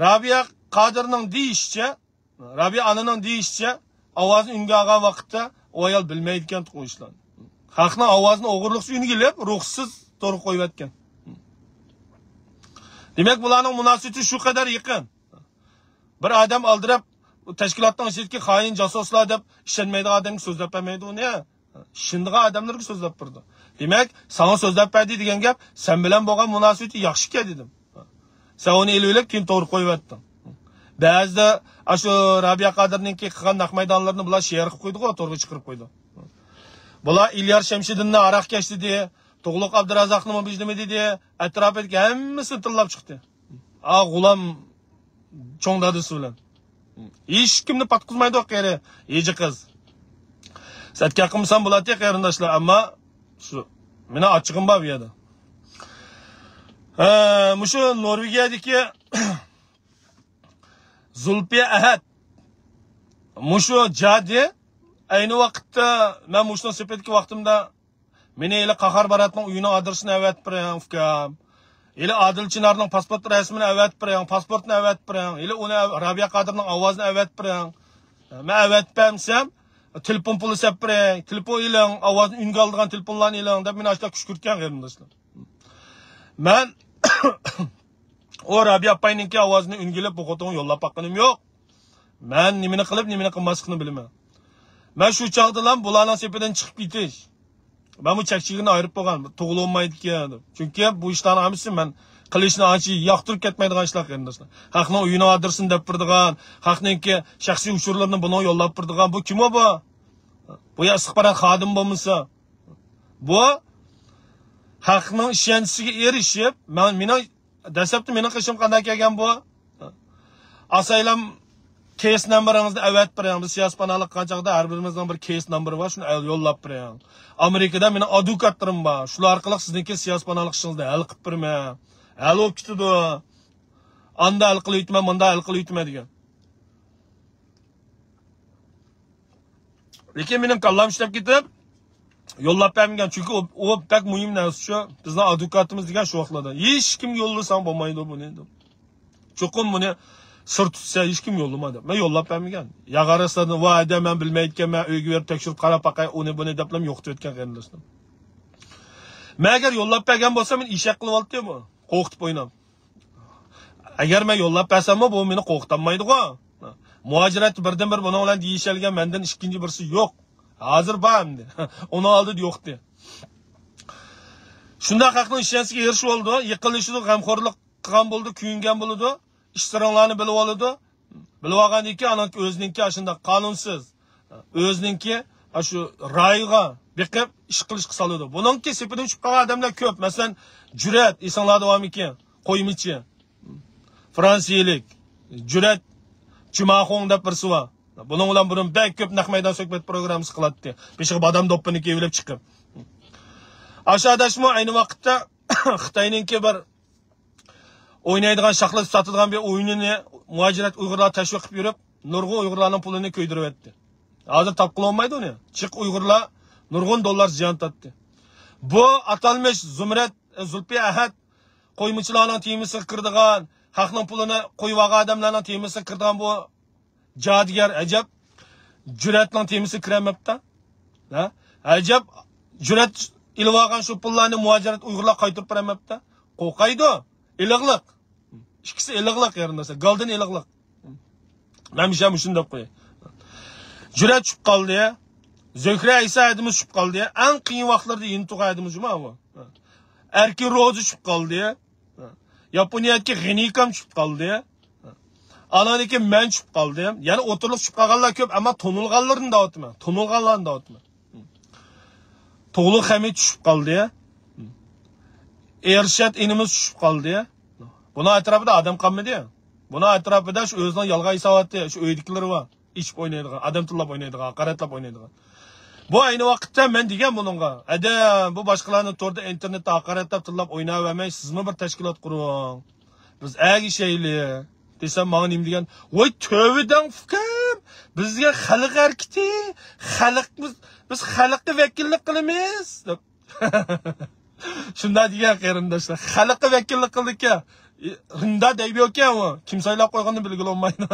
رابىيە قادىرنىڭ دېيىشىچە، رابىيە ئانىنىڭ دېيىشىچە، ئاۋازنى ئۈنگە ئالغان ۋاقىتتا ئۇ ئايال بىلمەيدىكەن ئۇ ئىشلارنى. خەقنىڭ ئاۋازىنى ئوغرىلىقچە ئۈنگە ئېلىپ، روھسىز تورغا قويۇۋەتكەن. دېمەك، بۇلارنىڭ مۇناسىۋىتى شۇ قەدەر يېقىن. بىر ئادەم ئالدىراپ، تەشكىلاتنىڭ ئىچىدىكى خائىن جاسۇسلار دەپ ئىشەنمەيدىغان ئادەمگە سۆزلەپ بەرمەيدۇ ئۇنى. ئىشىنىدىغان ئادەملەرگە سۆزلەپ بېرىدۇ. دېمەك، ساڭا سۆزلەپ بەردى دېگەن گەپ، سەن بىلەن بولغان مۇناسىۋىتى ياخشىكەن دېدىم. سەن ئۇنى ئېلىۋېلىپ، كېيىن تورغا قويۇۋەتتىڭ. بەزىدە ئاشۇ رابىيە قادىرنىڭكى قىلغان نەق مەيدانلىرىنى بۇلار شېئىر قىلىپ قويدىغۇ، تورغا چىقىرىپ قويىدۇ. بۇلار ئېلىيار شەمشىدىننى ھاراقكەش دېدى، تۇغلۇق ئابدۇرازاقنىمۇ بىژنىمى دېدى، ئەتراپىدىكى ھەممىسىنى تىللاپ چىقتى. ئا، غۇلام چوڭ دادىسى بىلەن. ھېچكىمنى پاتقۇزمايدۇ قېرى ھېجى قىز. سەتكە قىلمىسام بولاتتى قېرىنداشلار، ئەمما شۇ مېنىڭ ئاچچىقىم بار بۇ يەردە. ھە، مۇشۇ نورۋېگىيەدىكى زۇلپىيە ئەھەت، مۇشۇ جادى، ئەينى ۋاقىتتا مەن مۇشۇنىڭ سېپىدىكى ۋاقتىمدا مېنى ھېلى قاھار باراتنىڭ ئۆيىنىڭ ئادرېسىنى ئەۋەتىپ بېرىڭ، ئۇكام. ھېلى ئادىل چىنارنىڭ پاسپورت رەسىمىنى ئەۋەتىپ بېرىڭ، پاسپورتنى ئەۋەتىپ بېرىڭ. ھېلى ئۇنى ئەۋ-، رابىيە قادىرنىڭ ئاۋازىنى ئەۋەتىپ بېرىڭ. مەن ئەۋەتىپ بەرمىسەم، تېلېفون پۇلى سەپ بېرىڭ، تېلېفون ئېلىڭ، ئاۋازنى ئۈنگە ئالىدىغان تېلېفونلارنى ئېلىڭ دەپ مېنى ئاشۇنداق كۈشكۈرتكەن قېرىنداشلار. مەن ئۇ رابىيە ئاپاينىڭكى ئاۋازىنى ئۈنگە ئېلىپ بۇ خوتۇنغا يوللاپ باققىنىم يوق. مەن نېمىنى قىلىپ، نېمىنى قىلماسلىقىنى بىلىمەن. مەن شۇ چاغدىلا بۇلارنىڭ سېپىدىن چىقىپ كېتىش. مەن بۇ چەك-چېگرىنى ئايرىپ بولغان، توغرا بولمايدىكەن دەپ. چۈنكى بۇ ئىشلارنىڭ ھەممىسى مەن قىلىشنى ئانچە ياقتۇرۇپ كەتمەيدىغان ئىشلار، قېرىنداشلار. خەقنىڭ ئۆيىنىڭ ئادرېسىنى دەپ بېرىدىغان، خەقنىڭكى شەخسىي ئۇچۇرلىرىنى بۇنىڭغا يوللاپ بېرىدىغان، بۇ كىم ئۇ بۇ؟ بۇ يا ئىستىخبارات خادىمى بولمىسا؟ بۇ خەقنىڭ ئىشەنچىسىگە ئېرىشىپ، مەن، مېنىڭ دەسلەپتە مېنىڭ قېشىمغا قانداق كەلگەن بۇ؟ ئاسايلام كېيس نامبىرىڭىزنى ئەۋەتىپ بېرىڭ. بىز سىياسىي پاناھلىق قىلغان چاغدا ھەر بىرىمىزنىڭ بىر كېيس نامبىرى بار، شۇنى ئەل-، يوللاپ بېرىڭ. ئامېرىكىدا مېنىڭ ئادۋوكاتلىرىم بار، شۇلار ئارقىلىق سىزنىڭكى سىياسىي پاناھلىق ئىشىڭىزنى ھەل قىلىپ بېرىمەن. ھەل بولۇپ كېتىدۇ. ئاندا ھەل قىلىۋېتىمەن، مۇندا ھەل قىلىۋېتىمەن دېگەن. لېكىن مېنىڭ كاللام ئىشلەپ كېتىپ، يوللاپ بەرمىگەن. چۈنكى ئۇ، ئۇ بەك مۇھىم نەرسە شۇ. بىزنىڭ ئادۋوكاتىمىز دېگەن شۇ ۋاقىتلاردا. ھېچكىمگە يوللىساڭ بولمايدۇ بۇنى دەپ. چوقۇم بۇنى سىر تۇتسا ھېچكىم يوللىما دەپ. مەن يوللاپ بەرمىگەن. ياغار ئەسلىدىن، ۋاي ھەدە، مەن بىلمەيدىكەنمەن، ئۆيگە بېرىپ تەكشۈرۈپ قاراپ باقاي، ئۇنى بۇنى دەپلا يوقىتىۋەتكەن قېرىنداشلار. مەن ئەگەر يوللاپ بەرگەن بولسام، مېنى ئېشەك قىلىۋالاتتى بۇ. قورقۇتۇپ ئويناپ. ئەگەر مەن يوللاپ بەرسەممۇ، بۇ مېنى قورقۇتالمايدىغۇ. مۇھاجىرەتتە بىردىنبىر بۇنىڭ بىلەن دېيىشەلگەن مەندىن ئىككىنچى بىرسى يوق. ھازىر بار ئەمدى. ئۇنىڭ ئالدىدا يوقتى. شۇنداق خەقنىڭ ئىشەنچىسىگە ئېرىشىۋالىدۇ، يېقىنلىشىدۇ، غەمخورلۇق قىلغان بولىدۇ، كۆيۈنگەن بولىدۇ، ئىش سىرىڭلارنى بىلىۋالىدۇ. بىلىۋالغاندىن كېيىن ئانىڭ ئۆزىنىڭكى ئاشۇنداق قانۇنسىز، ئۆزىنىڭكى ئاشۇ رايىغا بېقىپ ئىش قىلىشقا سالىدۇ. بۇنىڭكى سېپىدىن چۈشۈپ قالغان ئادەملەر كۆپ. مەسىلەن، جۈرئەت، ئېسىڭلاردا بارمىكىن؟ قويمىچى. فرانسىيىلىك جۈرئەت جۈماخۇڭ دەپ بىرسى بار. بۇنىڭ بىلەن بۇرۇن بەك كۆپ نەق مەيدان سۆھبەت پروگراممىسى قىلاتتى. بېشىغا بادام دوپپىنى كىيىۋېلىپ چىقىپ. ئاشۇ ئاداشمۇ ئەينى ۋاقىتتا خىتاينىڭكى بىر ئوينايدىغان، شاخلىتىپ ساتىدىغان بىر ئويۇنىنى مۇھاجىرەت ئۇيغۇرلار تەشۋىق قىلىپ يۈرۈپ، نۇرغۇن ئۇيغۇرلارنىڭ پۇلىنى كۆيدۈرۈۋەتتى. ھازىر تاپقىلى بولمايدۇ ئۇنى. جىق ئۇيغۇرلار نۇرغۇن دوللار زىيان تارتتى. بۇ ئاتالمىش زۇمرەت، زۇلپىيە ئەھەت قويمىچىلارنىڭ تېمىسىغا كىرىدىغان، خەقنىڭ پۇلىنى قويۇۋالغان ئادەملەرنىڭ تېمىسىغا كىرىدىغان بۇ جادۇگەر ئەجەب جۈرئەتنىڭ تېمىسىغا كىرەلمەپتۇ. ھە؟ ئەجەب جۈرئەت ئېلىۋالغان شۇ پۇللارنى مۇھاجىرەت ئۇيغۇرلار قايتۇرۇپ بېرەلمەپتۇ. قورقايدۇ. ئىلىغلىق. ئىككىسى ئېلىقلىق قېرىنداشلار، گالدىن ئېلىقلىق. مەن بىر مۇشۇنداق دەپ قوياي. جۈرئەت چۈشۈپ قالدى. زۆھرە ئەيسا ھەدىمىز چۈشۈپ قالدى. ئەڭ قىيىن ۋاقىتلاردا يېنى تۇغا ھەدىمىز جۇما بۇ. ئەركىن روزى چۈشۈپ قالدى. ياپونىيەدىكى غېنىكام چۈشۈپ قالدى. ئاناندىن كېيىن مەن چۈشۈپ قالدىم. يەنە ئوتتۇرىلىق چۈشۈپ قالغانلار كۆپ، ئەمما تونۇلغانلىرىنى دەۋاتىمەن. تونۇلغانلارنى دەۋاتىمەن. تۇغلۇق خەمىت چۈشۈپ قالدى. ئېرشات ئىنىمىز چۈشۈپ قالدى. بۇنىڭ ئەتراپىدا ئادەم قالمىدى. بۇنىڭ ئەتراپىدا شۇ ئۆزىنىڭ يالغان ھېساباتى، شۇ ئۆيدىكىلىرى بار. ئىچىپ ئوينايدىغان، ئادەم تىللاپ ئوينايدىغان، ھاقارەتلەپ ئوينايدىغان. بۇ ئەينى ۋاقىتتا مەن دېگەن بۇنىڭغا، ئەدەم، بۇ باشقىلارنى توردا، ئىنتېرنېتتا ھاقارەتلەپ، تىللاپ ئويناۋەرمەي، سىزمۇ بىر تەشكىلات قۇرۇڭ. بىز ئەگىشەيلى دېسەم، ماڭا نېمە دېگەن؟ ۋاي تۆۋىدەڭ ئۇكام، بىز دېگەن خەلق ھەرىكىتى، خەلقمىز، بىز خەلققە ۋەكىللىك قىلىمىز دەپ. شۇنداق دېگەن قېرىنداشلار، خەلققە ۋەكىللىك قىلىدىكەن. رىڭدا دەيدۇكەن ئۇ، كىم سايلاپ قويغىنىنى بىلگىلى بولمايدۇ.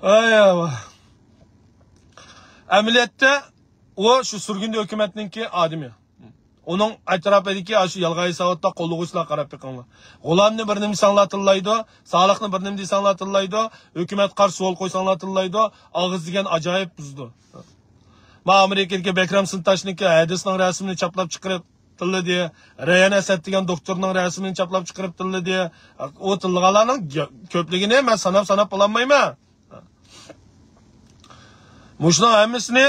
ئاي، ئاي. ئەمەلىيەتتە ئۇ شۇ سۈرگۈندە ھۆكۈمەتنىڭكى ئادىمى. ئۇنىڭ ئەتراپىدىكى ئاشۇ يالغان ھېساباتتا قوللىغۇچىلار قاراپ بېقىڭلار. غۇلامنى بىر نېمە دېسەڭلار تىللايدۇ، سالىھنى بىر نېمە دېسەڭلار تىللايدۇ، ھۆكۈمەتكە قارشى سوئال قويساڭلار تىللايدۇ، ئاغزى دېگەن ئاجايىپ بۇزىدۇ. ما ئامېرىكىدىكى بەكرەم سىنتاشنىڭكى ھەدىسنىڭ رەسىمىنى چاپلاپ چىقىرىپ تىللىدى. رەيان ئەسەد دېگەن دوختۇرنىڭ رەسىمىنى چاپلاپ چىقىرىپ تىللىدى. ئۇ تىللىغانلارنىڭ گە-، كۆپلۈكىنى مەن ساناپ ساناپ بولالمايمەن. مۇشۇنىڭ ھەممىسىنى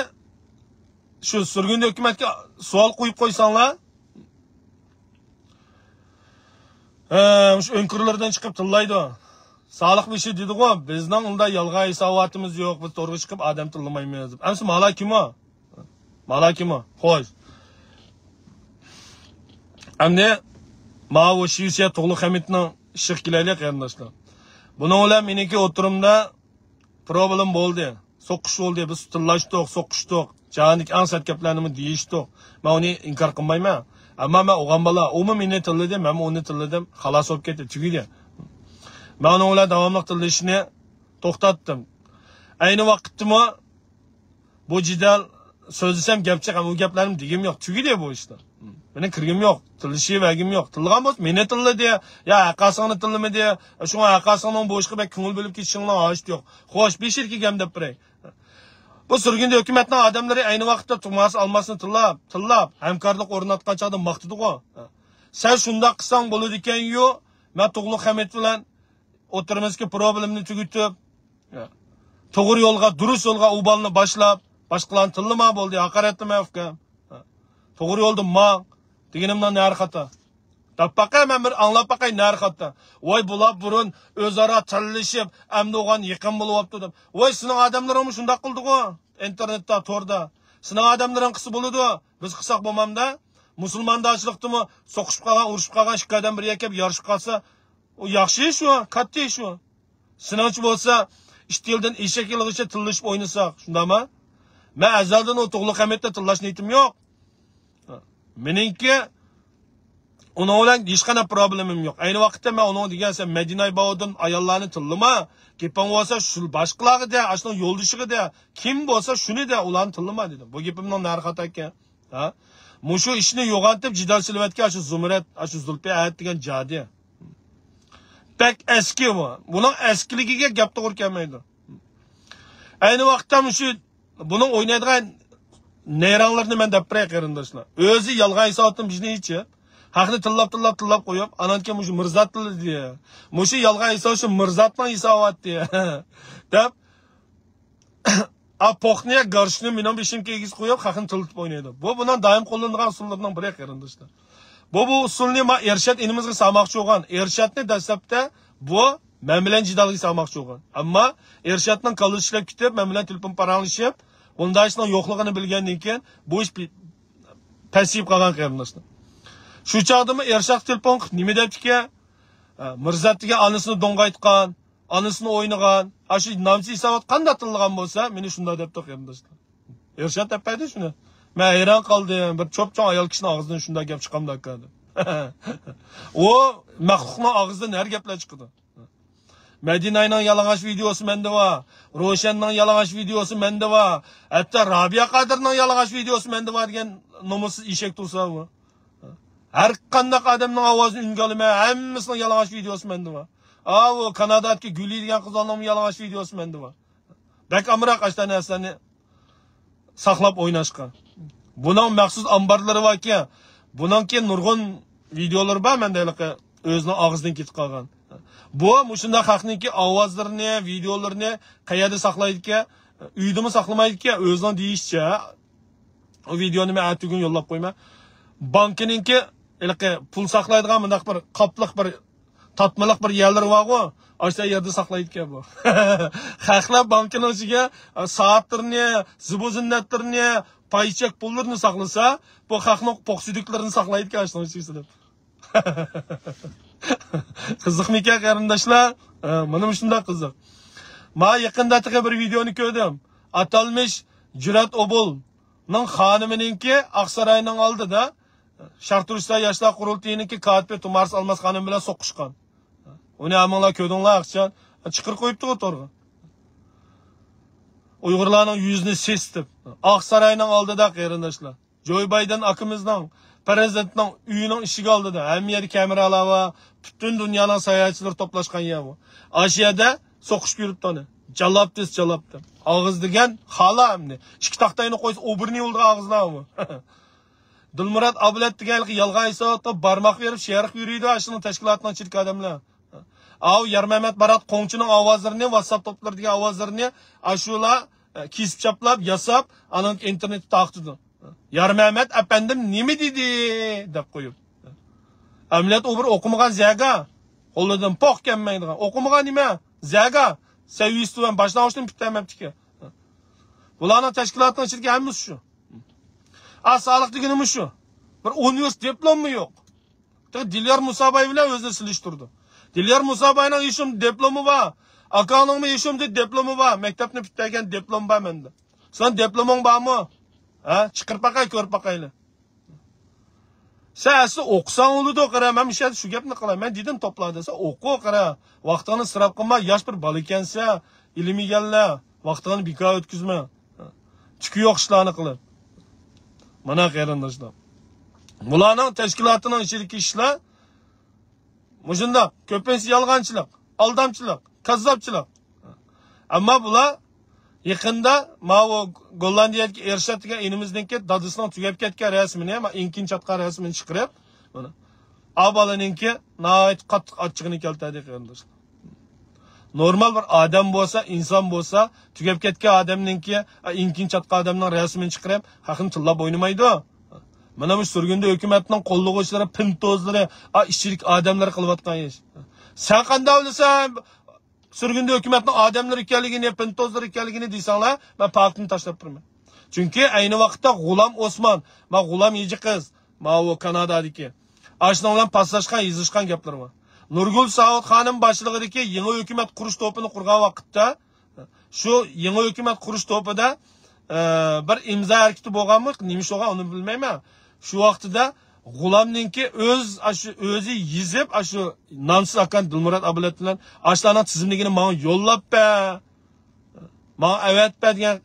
شۇ سۈرگۈندە ھۆكۈمەتكە سوئال قويۇپ قويساڭلار، ھە، مۇشۇ ئۆڭكۈرلىرىدىن چىقىپ تىللايدۇ. سالىھ بېشى دېدىغۇ، بىزنىڭ ئۇنداق يالغان ھېساباتىمىز يوق، بىز تورغا چىقىپ ئادەم تىللىمايمىز دەپ. ئەمسە مالا كىمۇ؟ مالا كىمۇ؟ خوش. ئەمدى ماۋۇ شىۋېتسىيە تۇغلۇق خەمىتنىڭ ئىشىغا كېلەيلى، قېرىنداشلار. بۇنىڭ بىلەن مېنىڭكى ئوتتۇرىمدا پروبلېم بولدى. سوقۇش بولدى. بىز تىللاشتۇق، سوقۇشتۇق. جاھاندىكى ئەڭ سەت گەپلەرنىمۇ دېيىشتۇق. مەن ئۇنى ئىنكار قىلمايمەن. ئەمما مەن ئوغان بالا، ئۇمۇ مېنى تىللىدى، مەنمۇ ئۇنى تىللىدىم. خالاس بولۇپ كەتتى، تۈگىدى. مەن ئۇنىڭ بىلەن داۋاملىق تىللىشىشنى توختاتتىم. ئەينى ۋاقىتتىمۇ بۇ جېدەل سۆزلىسەم گەپ چىقار، ئۇ گەپلەرنى دېگۈم يوق، تۈگىدى بۇ ئىشلار. مېنىڭ كىرگۈم يوق، تىللىشىۋەرگۈم يوق. تىللىغان بولسا مېنى تىللىدى، يا ھەققاسىڭنى تىللىمىدى. شۇڭا ھەققاسىڭنىڭ بۇ ئىشقا بەك كۆڭۈل بۆلۈپ كېتىشىڭنىڭ ھاجىتى يوق. خوش، بېشىدىكى گەپ دەپ بېرەي. بۇ سۈرگۈندە ھۆكۈمەتنىڭ ئادەملىرى ئەينى ۋاقىتتا توماس ئالماسنى تىللاپ، تىللاپ، ھەمكارلىق ئورناتقان چاغدا ماختىدىغۇ. سەن شۇنداق قىلساڭ بولىدىكەنيۇ، مەن تۇغلۇق خەمىت بىلەن ئوتتۇرىمىزدىكى پروبلېمىنى تۈگىتىپ، توغرا يولغا، دۇرۇس يولغا ئۇ بالىنى باشلاپ، باشقىلارنى تىللىما بولدى، ھاقارەتلىمە ئۇكام. توغرا يولدا ماڭ دېگىنىمنىڭ نەرى خاتا؟ دەپ باقاي، مەن بىر ئاڭلاپ باقاي، نەرى خاتا؟ ۋاي بۇلار بۇرۇن ئۆزئارا تىللىشىپ، ئەمدى ئوغان يېقىن بولۇۋاپتۇ دەپ. ۋاي سېنىڭ ئادەملىرىڭمۇ شۇنداق قىلدىغۇ، ئىنتېرنېتتا، توردا. سېنىڭ ئادەملىرىڭ قىلسا بولىدۇ، بىز قىلساق بولمامدا؟ مۇسۇلماندارچىلىقتىمۇ سوقۇشۇپ قالغان، ئۇرۇشۇپ قالغان ئىككى ئادەم بىر يەكەپ يارىشىپ قالسا، ئۇ ياخشى ئىش ئۇ، كاتتا ئىش ئۇ. سېنىڭچە بولسا، ئىت يىلىدىن ئېشەك يىلىغىچە تىللىشىپ ئوينىساق، شۇنداقمۇ؟ مەن ئەزەلدىن ئۇ تۇغلۇق خەمىتنى تىللاش نىيىتىم يوق. مېنىڭكى ئۇنىڭ بىلەن ھېچقانداق پروبلېمىم يوق. ئەينى ۋاقىتتا مەن ئۇنىڭغا دېگەن، سەن مەدىنە باۋۇدىن ئاياللارنى تىللىما. گېپىڭ بولسا شۇ باشقىلارغا دە، ئاشۇنىڭ يولدىشىغا دە، كىم بولسا شۇنى دە، ئۇلارنى تىللىما دېدىم. بۇ گېپىمنىڭ نەرى خاتا ئىكەن؟ ھە؟ مۇشۇ ئىشنى يوغانتىپ جېدەل سېلىۋەتكەن ئاشۇ زۇمرەت، ئاشۇ زۇلپىئەت دېگەن جادى. بەك ئەسكى بۇ. بۇنىڭ ئەسكىلىكىگە گەپ توغرا كەلمەيدۇ. ئەينى ۋاقىتتا مۇشۇ بۇنىڭ ئوينايدىغان نەيرەڭلىرىنى مەن دەپ بېرەي، قېرىنداشلار. ئۆزى يالغان ھېساباتتىن بىزنى ئېچىپ، ھەقنى تىللاپ، تىللاپ، تىللاپ قويۇپ، ئانان كېيىن مۇشۇ مىرزا تىللىدى. مۇشۇ يالغان ھېسابات شۇ مىرزاتنىڭ ھېساباتى. دەپ، ئا پوخنى، گارشنى مېنىڭ بېشىمغا كىيگۈزۈپ قويۇپ، خەقنى تىللىتىپ ئوينايدۇ. بۇ بۇنىڭ دائىم قوللىنىدىغان ئۇسۇللىرىنىڭ بىرى، قېرىنداشلار. بۇ، بۇ ئۇسۇلنى ما ئېرشات ئىنىمىزگە سالماقچى بولغان. ئېرشاتنى دەسلەپتە بۇ مەن بىلەن جېدەلگە سالماقچى بولغان. ئەمما ئېرشاتنىڭ كاللىسى ئىشلەپ كېتىپ، مەن بىلەن تېلېفون پاراڭلىشىپ، بۇنداق ئىشنىڭ يوقلۇقىنى بىلگەندىن كېيىن، بۇ ئىش پى-، پەسىيىپ قالغان، قېرىنداشلار. شۇ چاغدىمۇ ئېرشاتقا تېلېفون قىلىپ نېمە دەپتىكەن؟ ھە، مىرزات دېگەن ئانىسىنى دوڭغايتقان، ئانىسىنى ئوينىغان، ئاشۇ نامسى ھېسابات قانداق تىللىغان بولسا، مېنى شۇنداق دەپتۇ، قېرىنداشلار. ئېرشات دەپ بەردى شۇنى. مەن ھەيران قالدىم، بىر چوپچوڭ ئايال كىشىنىڭ ئاغزىدىن شۇنداق گەپ چىقامدىكەن دەپ. ئۇ مەخلۇقنىڭ ئاغزىدىن ھەر گەپلەر چىقىدۇ. مەدىنەنىڭ يالىڭاچ ۋىدېئوسى مەندە بار. روشەننىڭ يالىڭاچ ۋىدېئوسى مەندە بار. ھەتتا رابىيە قادىرنىڭ يالىڭاچ ۋىدېئوسى مەندە بار دېگەن نومۇسسىز ئېشەك تۇرسا بۇ. ھەر قانداق ئادەمنىڭ ئاۋازىنى ئۈنگە ئالىمەن، ھەممىسىنىڭ يالىڭاچ ۋىدېئوسى مەندە بار. ئاۋۇ كانادادىكى گۈلى دېگەن قىزلارنىڭمۇ يالىڭاچ ۋىدېئوسى مەندە بار. بەك ئامراق ئاشۇنداق نەرسىلەرنى ساقلاپ ئويناشقا. بۇنىڭ مەخسۇس ئامبارلىرى باركەن. بۇنىڭكى نۇرغۇن ۋىدېئولىرى بار مەندە ھېلىقى ئۆزىنىڭ ئاغزىدىن كېتىپ قالغان. بۇ مۇشۇنداق خەقنىڭكى ئاۋازلىرىنى، ۋىدېئولىرىنى قەيەردە ساقلايدىكەن؟ ئۆيدىمۇ ساقلىمايدىكەن، ئۆزىنىڭ دېيىشىچە. ئۇ ۋىدېئونى مەن ئەتىگۈن يوللاپ قويىمەن. بانكىنىڭكى ھېلىقى پۇل ساقلايدىغان مۇنداق بىر قاپلىق، بىر تاتمىلىق بىر يەرلىرى بارغۇ، ئاشۇ يەردە ساقلايدىكەن بۇ. خەقلەر بانكىنىڭ ئىچىگە، ئە، سائەتلىرىنى، زىبۇ زىننەتلىرىنى، پايچەك پۇللىرىنى ساقلىسا، بۇ خەقنىڭ پوق سۈيدۈكلىرىنى ساقلايدىكەن ئاشۇنىڭ ئىچىگە سېلىپ. قىزىقمىكەن قېرىنداشلار؟ ئە، مانا مۇشۇنداق قىزىق. ما يېقىندا تېخى بىر ۋىدېئونى كۆردۈم. ئاتالمىش جۈرئەت ئوبۇلنىڭ خانىمىنىڭكى ئاقساراينىڭ ئالدىدا شەرقىي تۈركىستان ياشلار قۇرۇلتىيىنىڭكى كاتىپى تۇمارىس ئالماس خانىم بىلەن سوقۇشقان. ئۇنى ھەممىڭلار كۆردۈڭلار، ئاخشام چىقىرىپ قويۇپتىغۇ تورغا. ئۇيغۇرلارنىڭ يۈزىنى سېسىتىپ، ئاقساراينىڭ ئالدىدا قېرىنداشلار. جوي بايدېن ئاكىمىزنىڭ، پىرېزىدېنتنىڭ ئۆيىنىڭ ئىشىكى ئالدىدا ھەممە يەردە كامېرالار بار، پۈتۈن دۇنيانىڭ ساياھەتچىلىرى توپلاشقان يەر بۇ. ئاشۇ يەردە سوقۇشۇپ يۈرۈپتۇ ئۇنى. جالاپ دېسە جالاپتۇ. ئاغزى دېگەن خالا ئەمدى. ئىككى تاختاينى قويسا ئوبۇرنى يولىدىغان ئاغزىلار بۇ. دىلمۇرات ئابلەت دېگەن ھېلىقى يالغان ھېساباتقا بارماق بېرىپ شەرق يۈرىدۇ، ئاشۇنىڭ تەشكىلاتىنىڭ ئىچىدىكى ئادەملەر. ئاۋۇ يارمەمەت بارات قوڭچىنىڭ ئاۋازلىرىنى، ۋاتساپ توپلىرىدىكى ئاۋازلىرىنى ئاشۇلار، ئە، كېسىپ چاپلاپ ياساپ، ئانىڭ ئىنتېرنېتتا تارقىتىدۇ. يارمەمەت ئەپەندىم نېمە دېدى؟ دەپ قويۇپ. ئەمەلىيەت ئۇ بىر ئوقۇمىغان زەگا. قولىدىن پوق كەلمەيدىغان. ئوقۇمىغان نېمە؟ زەگا. سەۋىيىسى تۆۋەن باشلانغۇچتىن پۈتتۈرمەپتىكەن. بۇلارنىڭ تەشكىلاتىنىڭ ئىچىدىكى ھەممىسى شۇ. ئا سالىق دېگىنىمۇ شۇ. بىر ئۇنىۋېرسىتېت دىپلومى يوق. تېخى دىليار مۇساباي بىلەن ئۆزىنى سېلىشتۇرىدۇ. دىليار مۇساباينىڭ ھېشىم دىپلومى بار. ئاكاڭنىڭمۇ ھېشىمدە دىپلومى بار. مەكتەپنى پۈتتۈرگەن دىپلوم بار مەندە. سەن دىپلومۇڭ بارمۇ؟ ھە؟ چىقىرىپ باقاي، كۆرۈپ باقايلى. سەن ئەسلى ئوقۇساڭ بولىدۇ، قارا، مەن مۇشۇ يەردە شۇ گەپنى قىلاي. مەن دېدىم توپلاردا، سەن ئوقۇ، قارا، ۋاقتىڭنى ئىسراپ قىلما، ياش بىر بالا ئىكەنسەن، ئىلىم ئىگىلە، ۋاقتىڭنى بىكار ئۆتكۈزمە. تۈكى يوق ئىشلارنى قىلىپ. مانا قېرىنداشلار. بۇلارنىڭ تەشكىلاتىنىڭ ئىچىدىكى ئىشلار مۇشۇنداق، كۆپىنچىسى يالغانچىلىق، ئالدامچىلىق، كاززاپچىلىق. ئەمما بۇلار يېقىندا ماۋۇ گوللاندىيەدىكى ئېرشات دېگەن ئىنىمىزنىڭكى دادىسىنىڭ تۈگەپ كەتكەن رەسىمىنى، ما، ئىنكىن چاتقان رەسىمىنى چىقىرىپ، مانا، ئا بالىنىڭكى ناھايىتى قاتتىق ئاچچىقىنى كەلتۈردى قېرىنداشلار. نورمال بىر ئادەم بولسا، ئىنسان بولسا، تۈگەپ كەتكەن ئادەمنىڭكى، ئا، ئىنكىن چاتقان ئادەمنىڭ رەسىمىنى چىقىرىپ، خەقنى تىللاپ ئوينىمايدۇ. مانا مۇشۇ سۈرگۈندە ھۆكۈمەتنىڭ قوللىغۇچىلىرى، پىنتوزلىرى، ئا، ئىچىدىكى ئادەملىرى قىلىۋاتقان ئىش. سەن قانداق بىلىسەن؟ سۈرگۈندە ھۆكۈمەتنىڭ ئادەملىرى ئىكەنلىكىنى، پىنتوزلىرى ئىكەنلىكىنى دېسەڭلار، مەن پاكىتنى تاشلاپ بېرىمەن. چۈنكى ئەينى ۋاقىتتا غۇلام ئوسمان، ما غۇلام ھېجى قىز، ماۋۇ كانادادىكى، ئاشۇنىڭ بىلەن پاسلاشقان، يېزىشقان گەپلىرى بار. نۇرگۈل ساۋۇت خانىم باشچىلىقىدىكى يېڭى ھۆكۈمەت قۇرۇش توپىنى قۇرغان ۋاقىتتا، شۇ يېڭى ھۆكۈمەت قۇرۇش توپىدا، ئە، بىر ئىمزا ھەرىكىتى بولغانمۇ، نېمە ئىش بولغان، ئۇنى بىلمەيمەن. شۇ ۋاقتىدا غۇلامنىڭكى ئۆز، ئاشۇ ئۆزى يېزىپ، ئاشۇ نامسىز ئاكام دىلمۇرات ئابلەت بىلەن ئاشۇلارنىڭ تىزىملىكىنى ماڭا يوللاپ بەر، ماڭا ئەۋەتىپ بەر دېگەن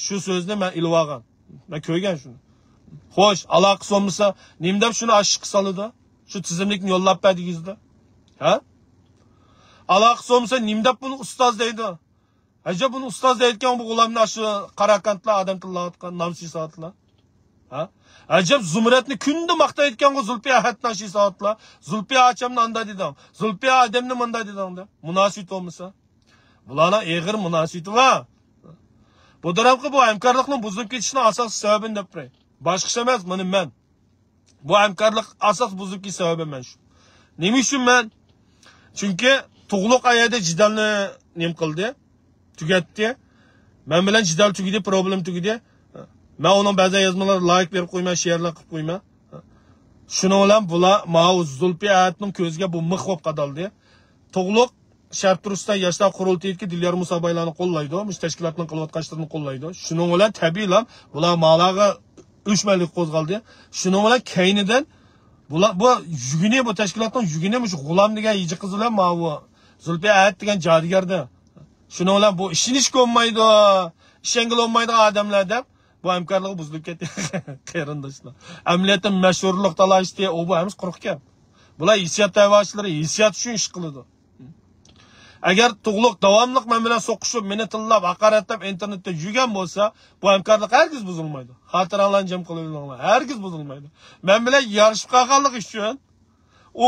شۇ سۆزنى مەن ئېلىۋالغان. مەن كۆرگەن شۇنى. خوش، ئالاقىسى بولمىسا، نېمە دەپ شۇنى ئاشۇ ئىشقا سالىدۇ؟ شۇ تىزىملىكنى يوللاپ بەر دېگۈزىدۇ. ھە؟ ئالاقىسى بولمىسا، نېمە دەپ بۇنى ئۇستاز دەيدۇ؟ ئەجەب بۇنى ئۇستاز دەيدىكەنغۇ بۇ غۇلامنى ئاشۇ قاراكانتلار ئادەم تىللاۋاتقان نامسىز سائەتلەر. ھە؟ ئەجەب زۇمرەتنى كۈندە ماختايدىكەنغۇ زۇلپىيە ئەھەتنى ئاشۇ سائەتلەر. زۇلپىيە ئاچامنى ئاندا دېدىڭ. زۇلپىيە ئادەمنى مۇندا دېدىڭ دەپ. مۇناسىۋىتى بولمىسا. بۇلارنىڭ ئېغىر مۇناسىۋىتى بار. بۇ دەرەققە بۇ ھەمكارلىقنىڭ بۇزۇلۇپ كېتىشىنىڭ ئاساسىي سەۋەبىنى دەپ بېرەي. باشقىسى ئەمەس، مانا مەن. بۇ ھەمكارلىق ئاساس بۇزۇلۇپ كېتىش سەۋەبى مەن شۇ. نېمە ئۈچۈن مەن؟ چۈنكى تۇغلۇق ئا يەردە جېدەلنى نېمە قىلدى؟ تۈگەتتى. مەن بىلەن جېدەل تۈگىدى، پروبلېما تۈگىدى. مەن ئۇنىڭ بەزى يازمىلىرىغا لايك بېرىپ قويىمەن، شېئىرلار قىلىپ قويىمەن. شۇنىڭ بىلەن بۇلار ماۋۇ زۇلپىيە ئەھەتنىڭ كۆزىگە بۇ مىخ بولۇپ قادالدى. تۇغلۇق شەرقىي تۈركىستان ياشلار قۇرۇلتىيىدىكى دىليار مۇسابايلارنى قوللايدۇ، مۇشۇ تەشكىلاتنىڭ قىلىۋاتقان ئىشلىرىنى قوللايدۇ. شۇنىڭ بىلەن تەبىئىيلا بۇلار مالاغا ئۆچمەنلىك قوزغالدى. شۇنىڭ بىلەن كەينىدىن بۇلار، بۇ يۈگىنى، بۇ تەشكىلاتنىڭ يۈگىنى مۇشۇ غۇلام دېگەن ھېجى قىز بىلەن ماۋۇ زۇلپىيە ئەھەت دېگەن جادۇگەردە. شۇنىڭ بىلەن بۇ ئىشىنىشكە بولمايدۇ، ئىشەنگىلى بولمايدىغان ئادەملەر دەپ بۇ ھەمكارلىقى بۇزۇلۇپ كەتتى، قېرىنداشلار. ئەمەلىيەتتە مەشھۇرلۇق تالايىشى، ئۇ بۇ ھەممىسى قۇرۇق گەپ. بۇلار ھېسسىيات دەۋاچىلىرى، ھېسسىيات ئۈچۈن ئىش قىلىدۇ. ئەگەر تۇغلۇق داۋاملىق مەن بىلەن سوقۇشۇپ، مېنى تىللاپ، ھاقارەتلەپ، ئىنتېرنېتتا يۈرگەن بولسا، بۇ ھەمكارلىق ھەرگىز بۇزۇلمايدۇ. خاتىرەڭلارنى جەم قىلىۋېلىڭلار، ھەرگىز بۇزۇلمايدۇ. مەن بىلەن يارىشىپ قالغانلىقى ئۈچۈن، ئۇ